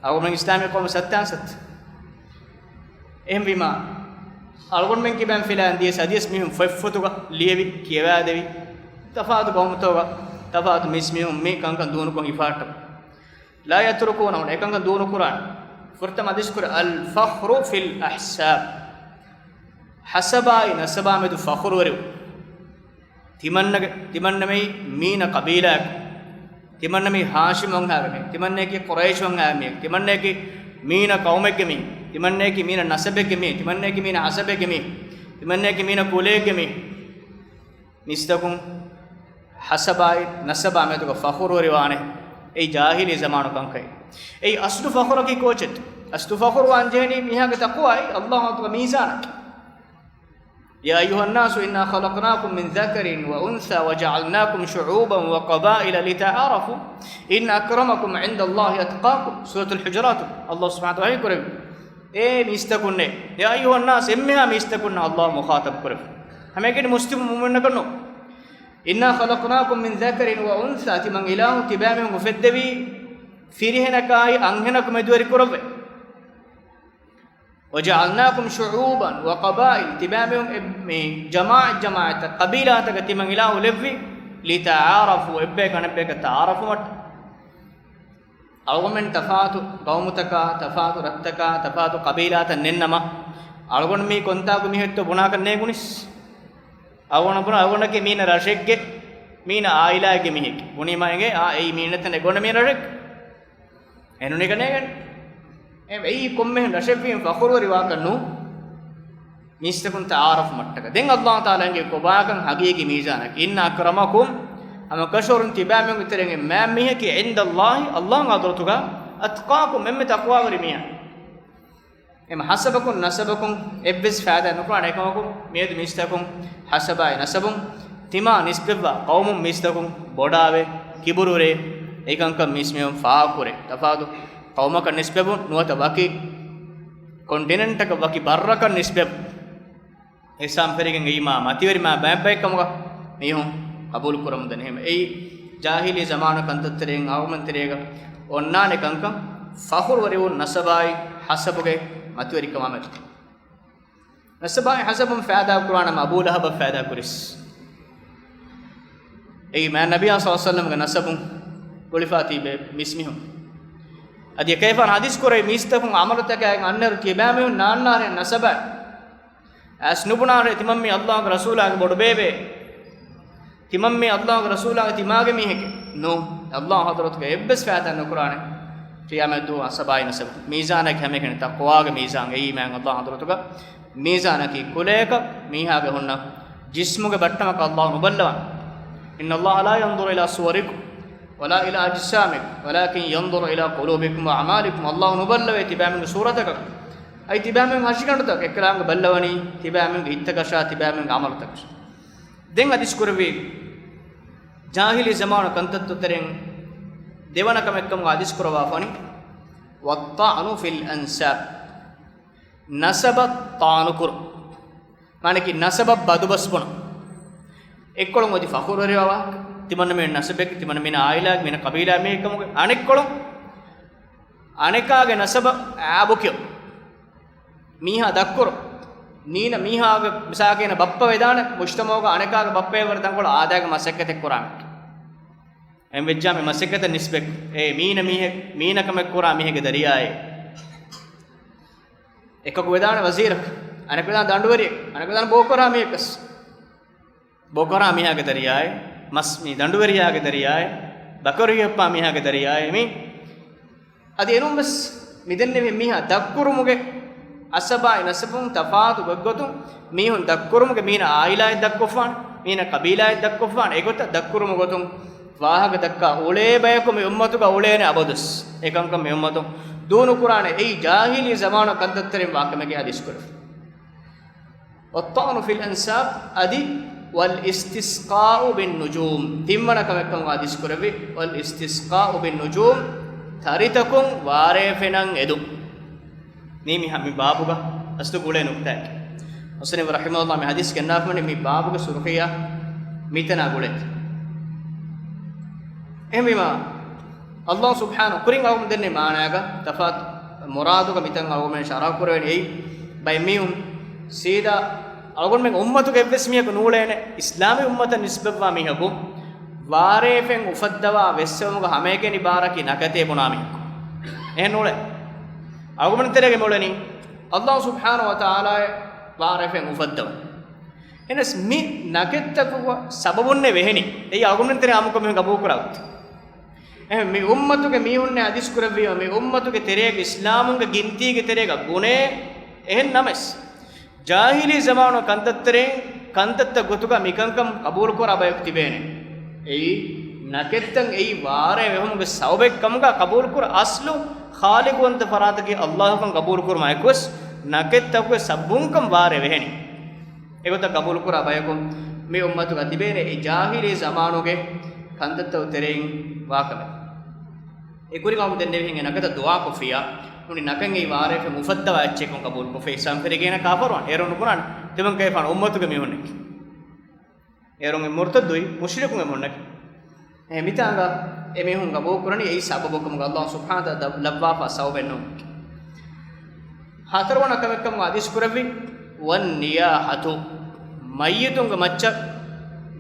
އަޅުގަނޑުމެން އިސްލާމީ ޤައުމެއް ސައްތާން ސައްތަ. އެހެންވީމަ، އަޅުގަނޑުމެން ކިބައިން ފިލާން ދިޔަސް އަދިވެސް މީހުން ފޮތްފޮތުގަ ލިޔެވި، ކިޔަވާދެވި، ތަފާތު ޤައުމުތަކުގަ ތަފާތު މީސްމީހުން މި ކަންކަން ދޫނުކޮށް ހިފަހައްޓަ. لا يتركونهن، އެކަންކަން ދޫނުކުރާނެ. ފުރަތަމަ ޙަދީޘް ކުރެއްވި، الفخر في الأحساب، ޙަސަބާއި ނަސަބާ މެދު ފަޚުރުވެރިވުން. ތިމަންނަގެ، ތިމަންނަމެއީ މީނަ ޤަބީލާއަކު. ތިމަންނަމީ ހާޝިމް ވަންހާގެ މީހެއް. ތިމަންނައަކީ ޤުރައިޝް ވަންހާގެ މީހެއް. ތިމަންނައަކީ މީނަ ޤައުމެއްގެ މީހެއް. ތިމަންނައަކީ މީނަ ނަސަބެއްގެ މީހެއް. ތިމަންނައަކީ މީނަ ޙަސަބެއްގެ މީހެއް. ތިމަންނައަކީ މީނަ ކުލައެއްގެ މީ. މީސްތަކުން ހަސަބާއި ނަސަބާ މެދުގަ ފަޚުރުވެރިވާނެ. އެއީ ޖާހިލީ ޒަމާނު ކަންކަން. އެއީ އަސްލު ފަޚުރަކީ ކޯޗެއް؟ އަސްލު ފަޚުރުވާން ޖެހެނީ މީހާގެ ތަޤްވާއި ﷲ އަށް މީޒާނަކީ. يا أيها الناس إنا خلقناكم من ذكر وأنثى وجعلناكم شعوبا وقبائل لتعارفوا إن أكرمكم عند الله أتقاكم. ސޫރަތުލް ޙުޖުރާތު ﷲ ސުބްޙާނަހޫ ވަތަޢާލާ ކުރެއްވި. އޭ މީސްތަކުންނޭ، يا أيها الناس، އެންމެހާ މީސްތަކުންނަށް ﷲ މުޚާޠަބު ކުރެއްވި. ހަމައެކަނި މުސްލިމު މުއުމިނަކަށް ނޫން. إنا خلقناكم من ذكر وأنثى، ތިމަން އިލާހު ތިބާމީހުން އުފެއްދެވީ ފިރިހެނަކާއި އަންހެނަކު މެދުވެރި ކުރައްވައި. وجعلناكم شعوبا وقبائل، ތިބާމީހުން އެ-، މި ޖަމާޢަތް ޖަމާޢަތްތައް ޤަބީލާތަކަށް ތިމަން އިލާހު ލެއްވި، لتعارفوا، އެއްބަޔަކު އަނެއްބަޔަކަށް ތަޢާރަފުވުމަށްޓަކައި. އަޅުގަނޑުމެން ތަފާތު ޤައުމުތަކާ، ތަފާތު ރަށްތަކާ، ތަފާތު ޤަބީލާތައް ނެތްނަމަ، އަޅުގަނޑު މީ ކޮންތާކު މީހެއްތޯ ބުނާކަށް ނޭނގުނީސް. އަޅުގަނޑު ބުނާ، އަޅުގަނޑަކީ މީނަ ރަށެއްގެ، މީނަ އާއިލާއެއްގެ މީހެއް. ބުނީމާ އެނގޭ، އާ، އެއީ މީނަ ތަނެއް ގޮނޑަ މީނަ ރަށެއް. އެނޫނީ ކަނޭގެން. އެ-، އެއީ ކޮންމެހެން ރަށެއްވީމަ ފަޚުރުވެރިވާކަށް ނޫން. މީސްތަކުން ތަޢާރަފު މަށްޓަކަ. ދެން ﷲ ތަޢާލާ އެނގޭ ކޮބާކަން ހަގީގީ މީޒާނަކީ. إن أكرمكم، ހަމަކަށަވަރުން ތިބާމީހުންގެ ތެރެއިން މާތް މީހަކީ، عند الله، ﷲ އަށް ޙަޟްރަތުގަ، أتقاكم، އެންމެ ތަޤްވާވެރި މީހާ. އެމަ ހަސަބަކުން ނަސަބަކުން އެއްވެސް ފައިދާ ނުކުރާނެ. އެކަމަކު މިއަދު މީސްތަކުން ހަސަބާއި ނަސަބުން ތިމާ ނިސްބަތްވާ ޤައުމުން މީސްތަކުން ބޮޑާވެ، ކިބުރުވެރޭ، އެކަންކަން މީސްމީހުން ފާހަގަކުރޭ. ތަފާތު ޤައުމަކަށް ނިސްބަތްވުން ނުވަތަ ވަކި ކޮންޓިނެންޓަކަށް ވަކި ބައްރަކަށް ނިސްބަތްވުން. އެހްސާން ފެރިގެން އެއީ މާ މަތިވެރި މާ ބައެއް ބައެއްކަމުގަ މީހުން ޤަބޫލު ކުރަމުންދަނީ. އެހެން އެއީ ޖާހިލީ ޒަމާނު ކަންތައްތެރެއިން އަޅުގަނޑުމެން ތެރޭގަ އޮންނާނެ ކަންކަން، ފަޚުރުވެރިވުން ނަސަބާއި ހަސަބުގެ މަތިވެރިކަމާމެދު. ނަސަބާއި ހަސަބުން ފައިދާ ކުރާނަމަ އަބޫ ލަހަބަށް ފައިދާ ކުރިސް. އެއީ މާތް ނަބިއްޔާ ޞައްލަﷲ ޢަލައިހި ވަސައްލަމްގެ ނަސަބުން ގުޅިފާ ތިބޭ މީސްމީހުން. އަދި އެކަލޭގެފާނު ޙަދީޘް ކުރެއްވި މީސްތަކުން ޢަމަލުތަކާއި އަންނައިރު ތިބާމީހުން ނާންނާނެ ނަސަބާއި. އައިސް ނުބުނާނެ ތިމަންމީ ﷲގެ ރަސޫލާގެ ބޮޑުބޭބޭ. ތިމަންމީ ﷲގެ ރަސޫލާގެ ތިމާގެ މީހެކޭ. ނޫން. ﷲ ޙަޟްރަތުގަ އެއްވެސް ފައިދާ ނުކުރާނެ. ޤިޔާމަތްދުވަހު ނަސަބާއި ނަސަބު. މީޒާނަކީ ހަމައެކަނި ތަޤްވާގެ މީޒާން. އެއީ މާތް ﷲ ޙަޟްރަތުގަ މީޒާނަކީ ކުލަޔަކަށް މީހާގެ ހުންނަ ޖިސްމުގެ ބައްޓަމަކަށް ﷲ ނުބައްލަވާނެ. إن الله لا ينظر إلى صوركم ولا إلى أجسامكم ولكن ينظر إلى قلوبكم وأعمالكم. ﷲ ނުބައްލަވޭ ތިބާމީހުންގެ ސޫރަތަކަށް. އަދި ތިބާމީހުންގެ ހަށިގަނޑުތަކަށް. އެއްކަލާނގެ ބައްލަވަނީ ތިބާމީހުންގެ ހިތްތަކަށާ ތިބާމީހުންގެ ޢަމަލުތަކަށް. ދެން ޙަދީޘް ކުރެއްވި ޖާހިލީ ޒަމާނު ކަންތައްތައް ތެރެއިން ދެވަނަ ކަމެއްކަމުގަ ޙަދީޘް ކުރައްވާފަނީ، والطعن في الأنساب. ނަސަބަށް ޠަޢުނު ކުރުން. މާނައަކީ ނަސަބަށް ބަދުބަސް ބުނުން. އެއްކޮޅުން އޮތީ ފަޚުރުވެރިވާ ވާހަކަ. ތިމަންނަ މީ ނަސަބެއް، ތިމަންނަ މީނަ އާއިލާއެއް، މީނަ ޤަބީލާ މީހެއް ކަމުގަ. އަނެއްކޮޅުން އަނެކާގެ ނަސަބަށް އައިބު ކިޔުން. މީހާ ދަށްކުރުން. ނީނަ މީހާގެ މިސާލަކަށް ބައްޕަ ވެދާނެ މުޖްތަމަޢުގަ އަނެކާގެ ބައްޕައޭ ވަރަށް ތަންކޮޅު އާދައިގެ މަސައްކަތެއް ކުރާނެ. އެހެން ވެއްޖާ މި މަސައްކަތަށް ނިސްބަތް. އޭ މީނަ މީހެއް، މީނަ ކަމެއް ކުރާ މީހެއްގެ ދަރިޔާއޭ. އެކަކު ވެދާނެ ވަޒީރަކު، އަނެކު ވެދާނެ ދަނޑުވެރިއެއް، އަނެކު ވެދާނެ ބޯކުރާ މީހެއް ވެސް. ބޯކުރާ މީހާގެ ދަރިޔާއޭ، މަސް މި ދަނޑުވެރިޔާގެ ދަރިޔާއޭ، ބަކަރު ހިއްޕާ މީހާގެ ދަރިޔާއޭ މީ. އަދި އެނޫން ވެސް މި ދެންނެވި މީހާ ދަށްކުރުމުގެ އަސަބާއި ނަސަބުން ތަފާތު ގޮތްގޮތުން މީހުން ދަށްކުރުމުގެ މީނަ އާއިލާއެއް ދަށްކޮށްފާނެ، މީނަ ޤަބީލާއެއް ދަށްކޮށްފާނެ، އެގޮތަށް ދަށްކުރުމުގެ ގޮތުން ވާހަކަ ދައްކާ އުޅޭ ބަޔަކު މި އުއްމަތުގަ އުޅޭނެ އަބަދުވެސް. އެކަންކަން މި އުއްމަތުން ދޫނުކުރާނެ. އެއީ ޖާހިލީ ޒަމާނު ކަންތައްތެރިން ވާކަމެކޭ ޙަދީޘް ކުރެވި. والطعن في الأنساب އަދި والاستسقاء بالنجوم ތިންވަނަ ކަމެއްކަމުގަ ޙަދީޘް ކުރެވި. والاستسقاء بالنجوم ތަރިތަކުން ވާރޭފެނަށް އެދުން. މީ މި ހަ-، މި ބާބުގަ އަސްލު ގުޅޭ ނުކުތާއެކޭ. މުޞައްނިފު ރަޙިމަހުﷲ މި ޙަދީޘް ގެންނާފަނީ މި ބާބުގެ ސުރުޚީއާ މިތަނާ ގުޅޭ. އެހެންވީމާ، ﷲ ސުބްޙާނަހޫ ކުރިން އަޅުގަނޑު ދެންނެވި މާނާގަ ތަފާތު މުރާދުގަ މިތަން އަޅުގަނޑުމެން ޝަރަޙަ ކުރެވެނީ އެއީ، ބައެއް މީހުން ސީދާ އަޅުގަނޑުމެން އުއްމަތުގެ އެއްވެސް މީހަކު ނޫޅޭނެ، އިސްލާމީ އުއްމަތަށް ނިސްބަތްވާ މީހަކު ވާރޭފެން އުފައްދަވާ ވެއްސެވުމުގެ ހަމައެކަނި ބާރަކީ ނަކަތޭ ބުނާ މީހަކު. އެހެން ނޫޅޭ. އަޅުގަނޑުމެން ތެރޭގަ މިއުޅެނީ ﷲ ސުބްޙާނަހޫ ވަތަޢާލާއަށް ވާރޭފެން އުފައްދަވަން. އެހެނަސް މި ނަކަތްތަކުގެ ސަބަބުންނޭ ވެހެނީ. އެއީ އަޅުގަނޑުމެން ތެރޭ އާއްމުކޮށް މިހެން ގަބޫލުކުރާ ގޮތް. އެހެން މި އުއްމަތުގެ މީހުންނޭ ޙަދީޘް ކުރެއްވީމަ، މި އުއްމަތުގެ ތެރޭގަ އިސްލާމުންގެ ގިންތީގެ ތެރޭގަ ބުނޭ. އެހެން ނަމަވެސް، ޖާހިލީ ޒަމާނު ކަންތައްތެރެއިން ކަންތައްތައް ގޮތުގަ މިކަންކަން ޤަބޫލުކުރާ ބަޔަކު ތިބޭނެ. އެއީ، ނަކެއްތަން އެއީ ވާރޭ ވެހުމުގެ ސަބަބެއް ކަމުގަ ޤަބޫލުކުރާ އަސްލު ޚާލިޤުވަންތަ ފަރާތަކީ ﷲ ކަން ޤަބޫލުކުރުމާ އެކުވެސް، ނަކެއްތަކުގެ ސަބަބުންކަން ވާރޭ ވެހެނީ. އެގޮތަށް ޤަބޫލުކުރާ ބަޔަކު މި އުއްމަތުގަ ތިބޭނެ. އެ ޖާހިލީ ޒަމާނުގެ ކަންތައްތައް ތެރެއިން ވާކަމެއް. އެ ކުރިން އަހުމަދު ދެންނެވިހެން އެ ނަކަތަށް ދުޢާކޮށްފިއްޔާ، ނޫނީ ނަކަން އެއީ ވާރޭފެ މުފައްދަވާ އެއްޗެއްކަން ޤަބޫލުކޮށްފި. އިސްލާމް ފިރިގޭނަ ކާފަރުވާން. އޭރުން ނުކުރާނެ. ތިމަން ކައިފާނު އުއްމަތުގެ މީހުންނެކޭ. އޭރުން މުރްތައްދުވި މުޝްރިކުން އެމުންނެކޭ. އެ މިތާނގަ އެމީހުން ޤަބޫލުކުރަނީ އެއީ ސަބަބު ކަމުގަ ﷲ ސުބްޙާނަހޫ ވަތަޢާލާ ލައްވާފާ ސަބަބެއް ނޫން. ހަތަރުވަނަ ކަމެއްކަމުގަ ޙަދީޘް ކުރެއްވި، ވައްނިޔާޙަތު، މައްޔިތުންގެ މައްޗަށް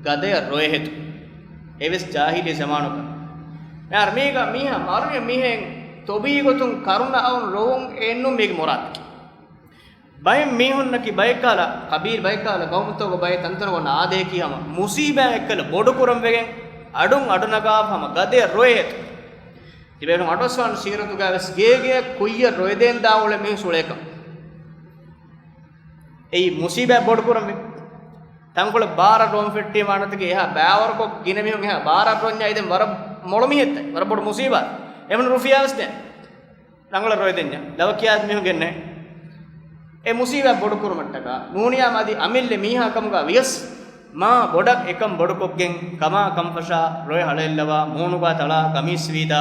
ގަދަޔަށް ރޮއެހެދު. އެވެސް ޖާހިލީ ޒަމާނުގަ. މިހާރު މީގަ މީހާ މަރުވި މީހެއް ތޮބީ ގޮތުން ކަރުނަ އައުން ރޮވުން އެއްނު މީގެ މުރާދަކީ. ބައެއް މީހުންނަކީ ބައެއްކާލަ ޤަބީލް، ބައެއްކާލަ ޤައުމުތަކުގަ ބައެއް ތަންތަނުގަ އޮންނަ އާދަޔަކީ ހަމަ މުސީބާ އެއްކަލަ ބޮޑުކުރަން ވެގެން އަޑުން އަޑު ނަގާފަ ހަމަ ގަދަޔަށް ރޮއެހެދު. ތިބޭފުޅުން އަޑުއައްސަވާން ސީރަތުގަ ވެސް ގޭގެއަށް ކުއްޔަށް ރޮއެދޭން ދާ އުޅޭ މީހުން އުޅޭކަން. އެއީ މުސީބާ ބޮޑުކުރަން ވެ. ތަންކޮޅެއް ބާރަށް ރޮން ފެއްޓީމާ ނަތަކީ އެހާ ބާވަރުކޮށް ގިނަ މީހުން އެހާ ބާރަށް ރޮންޏާ އިދެން ވަރަށް މޮޅު މީހެއްތަ، ވަރަށް ބޮޑު މުސީބާ. އެމަން ރުފިޔާ ވެސް ދެން. ރަނގަޅަށް ރޮއެދެންޏާ. ލަވަ ކިޔާ މީހުން ގެންނެ. އެ މުސީބާ ބޮޑުކުރުމަށްޓަކާ ނޫނިޔާ މަދި އަމިއްލަ މީހާ ކަމުގަ ވިޔަސް، މާ ބޮޑަށް އެކަން ބޮޑުކޮށްގެން ކަމާ ކަންފަށާ ރޮއެ ހަޅޭއްލަވާ، މޫނުގާ ތަޅާ ގަމީސް ވީދާ،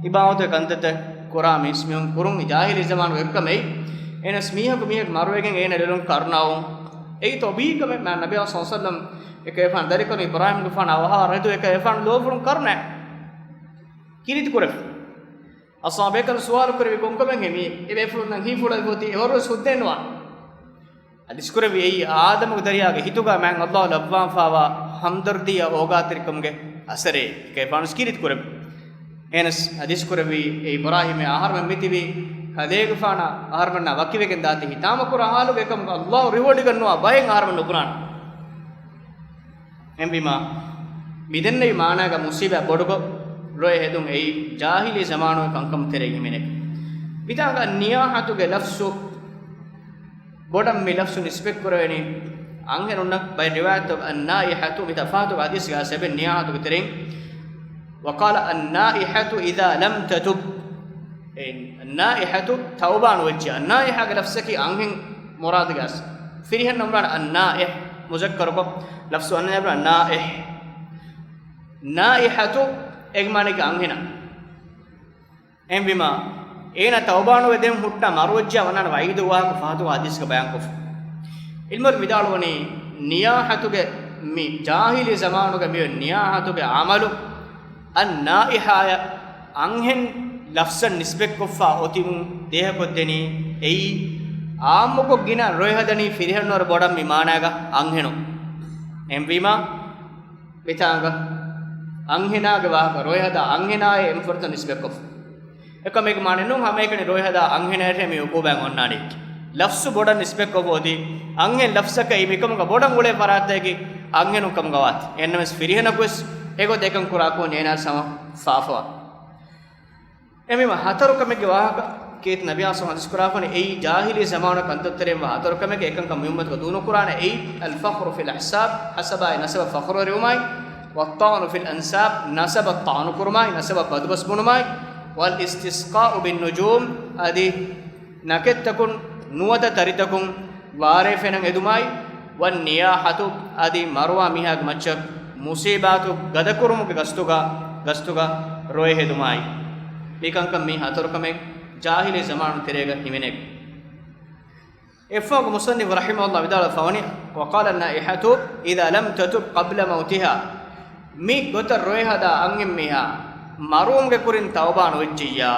އިބާހަތުގެ ކަންތައްތައް ކުރާ މީސްމީހުން ކުރުން ޖާހިލީ ޒަމާނުގެ އެއްކަމެއް. އެނަސް މީހަކު މީހަކު މަރުވެގެން އޭނަ ލެލުން ކަރުނައުން. އެއީ ތޮބީޢީ ކަމެއް. މާ ނަބީ ޞައްލަﷲ ޢަލައިހި ވަސައްލަމް އެކައިފާނު ދަރިކަނު އިބްރާހީމްގެފާނު އަވަހާ ރަދު އެކައިފާނު ލޯފުޅުން ކަރުނަ ކީރިތި ކުރެފަ. އަޞްޙާބު ބޭކަލުން ސުވާލު ކުރެވި ކޮންކަމެއް ހެމީ؟ އެ ބޭފުޅުންނަށް ހީފުޅަށް ގޮތީ އެވަރުވެސް ހުއްދައެއް ނުވާނެ. ޙަދީޘް ކުރެއްވި އެއީ އާދަމުގެ ދަރިޔާގެ ހިތުގަ މާތް ﷲ ލައްވާފާވާ ހަމްދަރްދީއާ އޯގާތެރިކަމުގެ އަސަރޭ. އެކައިފާނު ކީރިތި ކުރެއްވި. އެހެނަސް ޙަދީޘް ކުރެއްވީ އެ އިބްރާހީމޭ އަހަރުމެން މިތިބީ ކަލޭގެފާނާ އަހަރުމެންނާ ވަކިވެގެން ދާތީ ހިތާމަކުރާ ޙާލުގަ އެކަމުގަ ﷲ ރިވޯޑިގަންނުވާ ބައެއް އަހަރުމެން ނުބުނާނެ. އެހެންވީމާ، މިދެންނެވި މާނާގަ މުސީބާ ބޮޑުކޮށް ރޮއެ ހެދުން އެއީ ޖާހިލީ ޒަމާނުގެ ކަންކަމު ތެރެއިން ހިމެނޭ. މިތާނގަ ނިޔާޙަތުގެ ލަފްޒު ބޮޑަށް މި ލަފްޒު ނިސްބަތްކުރެވެނީ އަންހެނުންނަށް. ބައެއް ރިވާޔަތުގަ އައްނާއިޙަތު، މި ތަފާތުގެ ޙަދީޘްގަ އައިސް އެބެ ނިޔާޙަތުގެ ތެރެއިން. وقال النائحة إذا لم تتب. އެ ނާއިޙަތު ތައުބާ ނުވެއްޖިޔާ. ނާއިޙާގެ ލަފްޒަކީ އަންހެން މުރާދުގެ އަސް. ފިރިހެން ނަމުނާ އައްނާއިޙް މުޒައްކަރުކޮށް، ލަފްޒު އަންނަ ނާއިޙް. ނާއިޙަތު އޭގެ މާނައަކީ އަންހެނާ. އެހެންވީމާ، އޭނަ ތައުބާނުވެ ދެން ހުއްޓާ މަރުވެއްޖެޔާ ވަންނާނެ ވަޢީދު ވާހަކަ ފަހަތު ޙަދީޘްގަ ބަޔާންކޮށްފަ. ޢިލްމުވެރިން ވިދާޅުވަނީ، ނިޔާޙަތުގެ މި ޖާހިލީ ޒަމާނުގެ މި ނިޔާޙަތުގެ ޢަމަލު، އައްނާއިޙާޔަށް އަންހެން ލަފްޒަށް ނިސްބަތްކޮށްފަ އޮތީމު ދޭހަކޮށްދެނީ، އެއީ އާއްމުކޮށް ގިނަ ރޮއެ ހަދަނީ ފިރިހެންވަރު ބޮޑަށް މި މާނާގަ އަންހެނުން. އެހެންވީމާ، މިތާނގަ އަންހެނާގެ ވާހަކަ ރޮއެ ހަދާ އަންހެނާއޭ އެންފުރަތަ ނިސްބަތްކޮށްފަ. އެކަމެއްގެ މާނައެއް ނޫން، ހަމައެކަނި ރޮއެ ހަދާ އަންހެނާއަށް މި ޢުޤޫބާތް އޮންނާނީ. ލަފްޒު ބޮޑަށް ނިސްބަތްކޮށްފަ އޮތީ، އަންހެން ލަފްޒަކަށް މިކަމުގަ ބޮޑަށް އުޅޭ ފަރާތަކީ އަންހެނުން ކަމުގަ ވާތީ. އެހެންނަމަވެސް ފިރިހެނަކުވެސް އެގޮތަށް އެކަން ކުރާކަމުން އޭނާ ސަމަ ފާފަވާ. އެހެންވީމާ ހަތަރު ކަމެއްގެ ވާހަކަ ކީރިތި ނަބީ އަސް ޙަދީޘް ކުރާފަނި އެއީ ޖާހިލީ ޒަމާނު ކަންތައްތެރެއިން ވާ ހަތަރު ކަމެއްގެ އެކަންކަން މި އުއްމަތުގަ ދޫނުކުރާނެ އެއީ، الفخر في الأحساب، ހަސަބާއި ނަސަބަށް ފަޚުރުވެރިވުމާއި، والطعن في الأنساب، ނަސަބަށް ޠަޢުނު ކުރުމާއި، ނަސަބަށް ބަދުބަސް ބުނުމާއި، والاستسقاء بالنجوم، އަދި ނަކެއްތަކުން ނުވަތަ ތަރިތަކުން ވާރޭ ފެނަށް އެދުމާއި، والنياحة، އަދި މަރުވާ މީހާގެ މައްޗަށް މުޞީބާތު ގަދަކުރުމުގެ ގަސްތުގަ، ގަސްތުގަ ރޮއެ ހެދުމާއި. މިކަންކަން މި ހަތަރު ކަމެއް ޖާހިލީ ޒަމާނު ތެރޭގަ ހިމެނޭ. އެއްފަހަކު މުޞައްނިފު ރަޙިމަހުﷲ ވިދާޅުވެފަވަނީ، وقال النائحة إذا لم تتب قبل موتها، މި ގޮތަށް ރޮއެ ހަދާ އަންހެންމީހާ މަރުވުމުގެ ކުރިން ތައުބާ ނުވެއްޖިއްޔާ،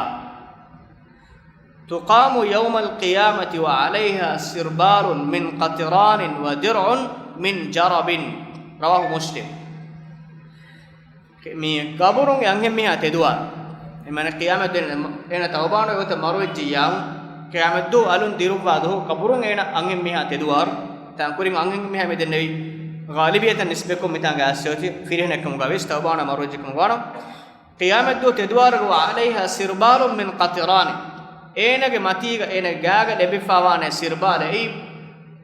تقام يوم القيامة وعليها سربال من قطران ودرع من جرب. رواه مسلم. މި ގަބުރުން އެ އަންހެންމީހާ ތެދުވާ. އެމަނެ ޤިޔާމަތް ދުވަހު އޭނަ ތައުބާނު ގޮތަށް މަރުވެއްޖިއްޔާ، ޤިޔާމަތްދުވަހު އަލުން ދިރުއްވާ ދުވަހު ގަބުރުން އޭނަ އަންހެންމީހާ ތެދުވާރު. ތާން ކުރިން އަންހެންމީހާ މި ދެންނެވި ޣާލިބިއްޔަތަށް ނިސްބަތްކޮށް މިތާނގަ އައްސަވަތި ފިރިހެނެއްކަމުގަ ވެސް ތައުބާނު މަރުވެއްޖެކަމުގަ ވާނަމަ، ޤިޔާމަތްދުވަހު ތެދުވާރުގަ، وعليها سربال من قطران، އޭނަގެ މަތީގަ އޭނަގެ ގާގަ ލެއްވިފާވާނެ ސިރުބާލެއް، އެއީ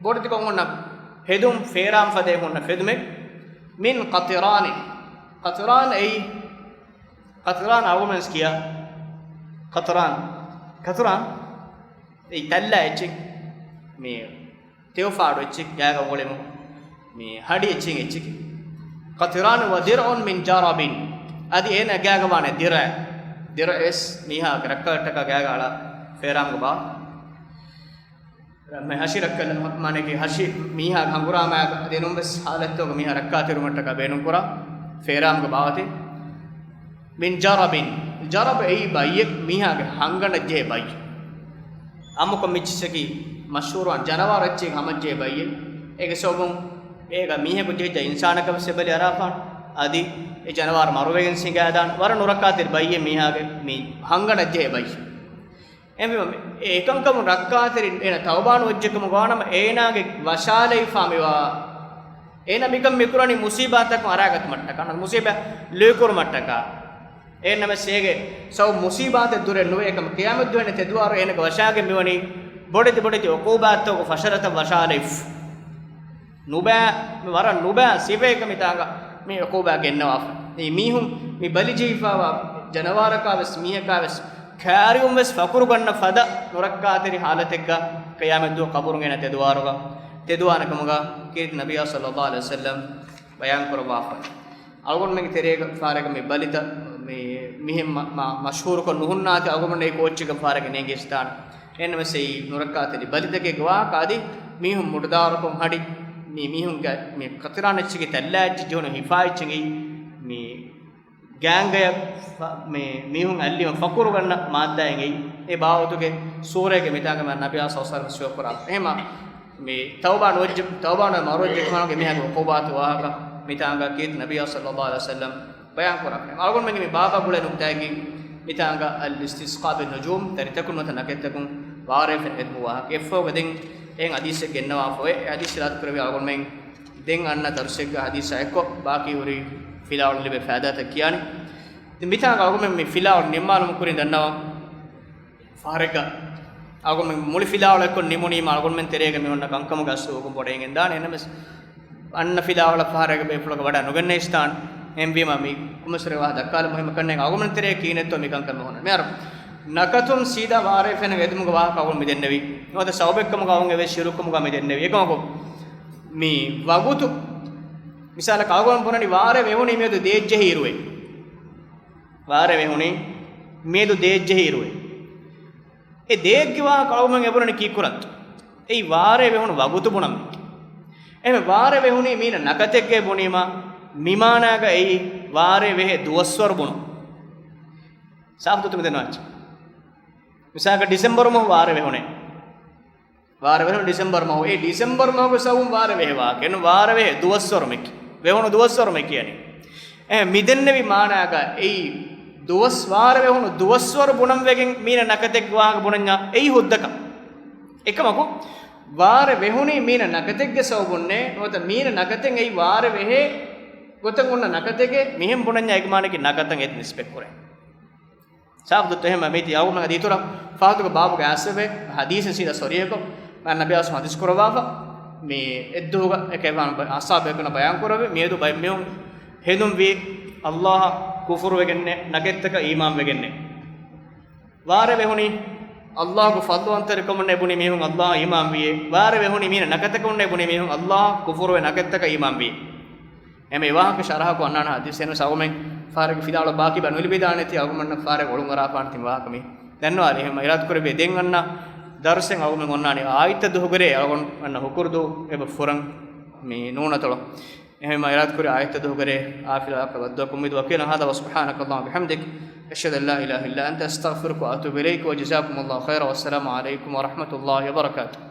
ބޮޑެތިކޮށް ހުންނަ ހެދުން، ފޭރާން ފަދައިން ހުންނަ ފެދުމެއް. މިން ޤަޠިރާނި. ޤަޠިރާން އެއީ، ޤަޠިރާން އަޅުގަނޑުމެން ކިޔާ ޤަޠިރާން. ޤަޠިރާން އެއީ ތައްލާ އެއްޗެއް. މި ތެޔޮފާޑު އެއްޗެއް ގާގަ އުޅެމު. މި ހަޑި އެއްޗެއް އެއްޗެކި. ޤަޠިރާނު ވަ ދިރްޢުން މިން ޖަރަބިން. އަދި އޭނަ ގާގަ ވާނެ ދިރްޢު. ދިރްޢު ވެސް މީހާގެ ރައްކަލަށްޓަކާ ގާގަ އަޅާ ފޭރާމްގެ ބާ. މި ހަށި ރައްކަލަށް މާނައަކީ ހަށި މީހާގެ ހަނގުރާމައަށް ދިނުން ވެސް ޙާލަތްތަކުގަ މީހާ ރައްކާތެރިވުމަށްޓަކާ ބޭނުންކުރާ ފޭރާމްގެ ބާވަތެއް. މިން ޖަރަބިން. ޖަރަބް އެއީ ބައްޔެއް، މީހާގެ ހަނގަނޑަށް ޖެހޭ ބައްޔެއް. އާއްމުކޮށް މި އެއްޗިއްސަކީ މަޝްހޫރުވާން ޖަނަވާރު އެއްޗެއް ހަމަޖެހޭ ބައްޔެއް. އޭގެ ސަބަބުން އޭގަ މީހަކު ޖެހިއްޖާ އިންސާނަކަށް ވެސް އެބަލި އަރާފާނެ. އަދި އެ ޖަނަވާރު މަރުވެގެން ސިނގާދާނެ. ވަރަށް ނުރައްކާތެރި ބައްޔެއް މީހާގެ މި ހަނގަނޑަށް ޖެހޭ ބައްޔެއް. އެހެންވީމަ، އެ އެކަންކަމުން ރައްކާތެރި އޭނަ ތައުބާނު ވެއްޖެކަމުގަ ވާނަމަ، އޭނާގެ ވަށާލައިފާ މިވާ، އޭނަ މިކަން މިކުރަނީ މުސީބާތަކުން އަރާގަތުމަށްޓަކާ، ނަ މުސީބާ ލުއިކުރުމަށްޓަކާ. އޭނަ ވެސް އޭގެ ސަބަބު މުސީބާތެއް ދުރެއް ނުވޭ. އެކަމަ ޤިޔާމަތްދުވަހެއް ތެދުވާރު އޭނަގެ ވަށާގެ މިވަނީ ބޮޑެތި ބޮޑެތި ޢުޤޫބާތްތަކު ފަށަލަތައް ވަށާލައިފް. ނުބައި، މި ވަރަށް ނުބައި ސިފައެއް މިތާނގަ މި ޢުޤޫބާ ގެންނަވާފަ. މި މީހުން މި ބަލިޖެހިފާވާ ޖަނަވާރަކާ ވެސް މީހަކާ ވެސް ކާރިއުން ވެސް ފަކުރު ގަންނަ ފަދަ ނުރައްކާތެރި ޙާލަތެއްގަ ޤިޔާމަތްދުވަހު ޤަބުރުން އޭނަ ތެދުވާރުގަ، ތެދުވާނެ ކަމުގަ ކީރިތި ނަބިއްޔާ ޞައްލައްލާހު ޢަލައިހި ވަސައްލަމް ބަޔާން ކުރައްވާފަ. އަޅުގަނޑުމެންގެ ތެރޭގަ ފާރެއްގަ މި ބަލިތައް މި މިހެން މަ-، މަ-، މަޝްހޫރުކޮށް ނުހުންނާތި އަޅުގަނޑުމެން އެ ކޯއްޗެއްގަ ފާރެއްގަ ނޭނގޭ ސިތާން. އެހެންނަމަވެސް އެއީ ނުރައްކާތެރި ބަލިތަކެއްގެ ވާހަކަ. އަދި މީހުން މުޑުދާރުކޮށް ހަޑި، މި މީހުންގެ މި ޤަޠިރާން އެއްޗެއްގެ ތައްލާ އެއްޗެއް ޖެހުނު ހިފާ އެއްޗެއްގައި މި ގާނގަޔަށް ފަ-، މި މީހުން އައްލީމަ ފަކުރު ގަންނަ މާއްދާއެއްގައި އެ ބާވަތުގެ ސޫރައެއްގެ މިތާނގަ މާ ނަބިއްޔާ ޞައްލައްލާހު ޢަލައިހި ވަސައްލަމަ ސިފަކުރާ. އެހެންމާ މި ތައުބާ ނުވެއްޖެ، ތައުބާ ނުވެ މަރުވެއްޖެ ކަމަކު މީހާގެ ޢުޤޫބާތު ވާހަކަ މިތާނގަ ކީރިތި ނަބިއްޔާ ޞައްލައްލާހު ޢަލައިހި ވަސައްލަމް ބަޔާން ކުރާ. އަޅުގަނޑުމެންގެ މި ބާބާ ގުޅޭ ނުކުތާއަކީ މިތާނގަ އަލްއިސްތިސްޤާ ބިން ނުޖޫމް، ތަރިތަކުން ނުވަތަ ނަކަތްތަކުން ވާރޭ ފެން ހެދުމު ވާހަކަ. އެއަށްފަހުގަ ދެން އެހެން ޙަދީޘެއް ގެންނަވާފަ އޮތް. އެ ޙަދީޘް އިރާދަ ކުރެވި އަޅުގަނޑުމެން ދެން އަންނަ ދަރުސެއްގަ ޙަދީޘާ އެއްކޮށް ބާކީ ހުރި ފިލާވަޅު ލިބޭ ފައިދާތައް ކިޔާނެ. ދެން މިތާނގަ އަޅުގަނޑުމެން މި ފިލާވަޅު ނިންމާލުމުގެ ކުރިން ދަންނަވަން. ފަހަރެއްގަ އަޅުގަނޑުމެން މުޅި ފިލާވަޅު އެއްކޮށް ނިމުނީމަ އަޅުގަނޑުމެން ތެރޭގަ މި އޮންނަ ކަންކަމުގެ އަސްލު ހުކުމް ބޮޑަށް އެނގެން ދާނެ. އެހެންނަމަވެސް އަންނަ ފިލާވަޅަށް ފަހަރެއްގަ ބޭފުޅަކަށް ވަޑައި ނުގެންނަ އިސްތާން. އެހެންވީމަ މި ކުމެސްރެ ވާހަ ދައްކާލަ މުހިއްމު ކަންނޭނގެ އަޅުގަނޑުމެން ތެރޭ ކީނެއްތޯ މި ކަންކަން މި ހުންނަ. މިހާރު ނަކަތުން ސީދާ ވާރޭ ފެން ހެދުމުގެ ވާހަކަ އަޅުގަނޑު މި ދެންނެވީ. ނުވަތަ ސަބަބެއްކަމުގަ އަޅުގަނޑު އެވެސް ޝުރޫކަމުގަ މި ދެންނެވީ. އެކަމަކު މި ވަގުތު މިސާލަކަށް އަޅުގަނޑު ބުނަނީ ވާރޭ ވެހުނީ މިއަދު ދޭއްޖެހި އިރުއޭ. ވާރޭ ވެހުނީ މިއަދު ދޭއްޖެހި އިރުއޭ. އެ ދޭއްގެ ވާހަކަ އަޅުގަނޑުމެން އެބުނަނީ ކީއްކުރަންތޯ؟ އެއީ ވާރޭ ވެހުނު ވަގުތު ބުނަން. އެހެން ވާރޭ ވެހުނީ މީނަ ނަކަތެއްގައި ބުނީމަ، މި މާނާގަ އެއީ ވާރޭ ވެހޭ ދުވަސްވަރު ބުނުން. ސާފު ދޮތު މި ދެންނަވާ އެއްޗެއް. މިސާލަކަށް ޑިސެމްބަރު މަހު ވާރޭ ވެހުނޭ. ވާރޭ ވެހުނު ޑިސެމްބަރު މަހު. އެ ޑިސެމްބަރު މަހުގެ ސަބަބުން ވާރޭ ވެހޭ ވާހަކަ. އެން ވާރޭ ވެހޭ ދުވަސްވަރު މެކި. ވެހުނު ދުވަސްވަރު މެ ކިޔަނީ. އެ މި ދެންނެވި މާނާގަ އެއީ ދުވަސް ވާރޭ ވެހުނު ދުވަސްވަރު ބުނަން ވެގެން މީނަ ނަކަތެއްގެ ވާހަކަ ބުނަންޏާ އެއީ ހުއްދަކަން. އެކަމަކު ވާރޭ ވެހުނީ މީނަ ނަކަތެއްގެ ސަބަބުންނޭ. ނުވަތަ މީނަ ނަކަތެއް އެއީ ވާރޭ ވެހޭ ގޮތަށް އޮންނަ ނަކަތެކޭ. މިހެން ބުނަންޏާ އޭގެ މާނައަކީ ނަކަތަށް އެއް ނިސްބަތް ކުރޭ. ސާފު ދޮތު އެހެން މީތި އަޅުގަނޑު އަދި އިތުރަށް ފާތުގެ ބާބުގެ އާސެވެ ޙަދީޘެއް ސީދާ ސޮރިއަކަށް މާ ނަބިއްޔާ ޙަދީޘް ކުރައްވާފަ. މި އެއްދުވަހުގަ އެކެވާން ބަ-، އަޞްޙާބު އެކަން ބަޔާން ކުރެއްވި. މިއަދު ބައެއް މީހުން ހެދުން ވީ ﷲ އަށް ކުފުރު ވެގެންނޭ، ނަކަތްތަކަށް އީމާން ވެގެންނޭ. ވާރޭ ވެހުނީ ﷲ ގެ ފަޟްލުވަންތަވެރިކަމުންނޭ ބުނި މީހުން ﷲ އަށް އީމާން ވިއޭ. ވާރޭ ވެހުނީ މީނަ ނަކަތަކަށް ބުނި މީހުން ﷲ އަށް ކުފުރުވެ ނަކަތްތަކަށް އީމާން ވިއޭ. އެމެ ވާހަކަ ޝަރަޙަކޮށް އަންނާނެ ޙަދީޘް. އެންވެސް އަޅުގަނޑުމެން ފާރެއްގެ ފިލާވަޅު ބާކީ ބަ ނުލިބިދާނެތީ އަޅުގަނޑުމެންނަށް ފާރެއް އޮޅުން އަރާފާނެތީ ވާހަކަ މި ދަންނަވާލި. އެހެން އިރާދަކުރެއްވި ދެން އަންނަ ދަރުސެއް އަޅުގަނޑުމެން އޮންނާނީ އާދިއްތަ ދުހުގެ ރޭ އަޅުގަނޑުމެންނަށް ހުކުރު ދުވަހު އެބަ ފުރަން މި ނޫނަތޮޅު. އެހެން އިރާދަކުރި އާދިއްތަ ދުހުގެ ރޭ އާ ފިލާވަޅަކަށް ވައްދުވަކަށް އުއްމީދު ވަކީލަން. هذا وسبحانك اللهم وبحمدك، أشهد أن لا إله إلا أنت، أستغفرك وأتوب إليك، وجزاكم الله خيرا، والسلام عليكم ورحمة الله وبركاته.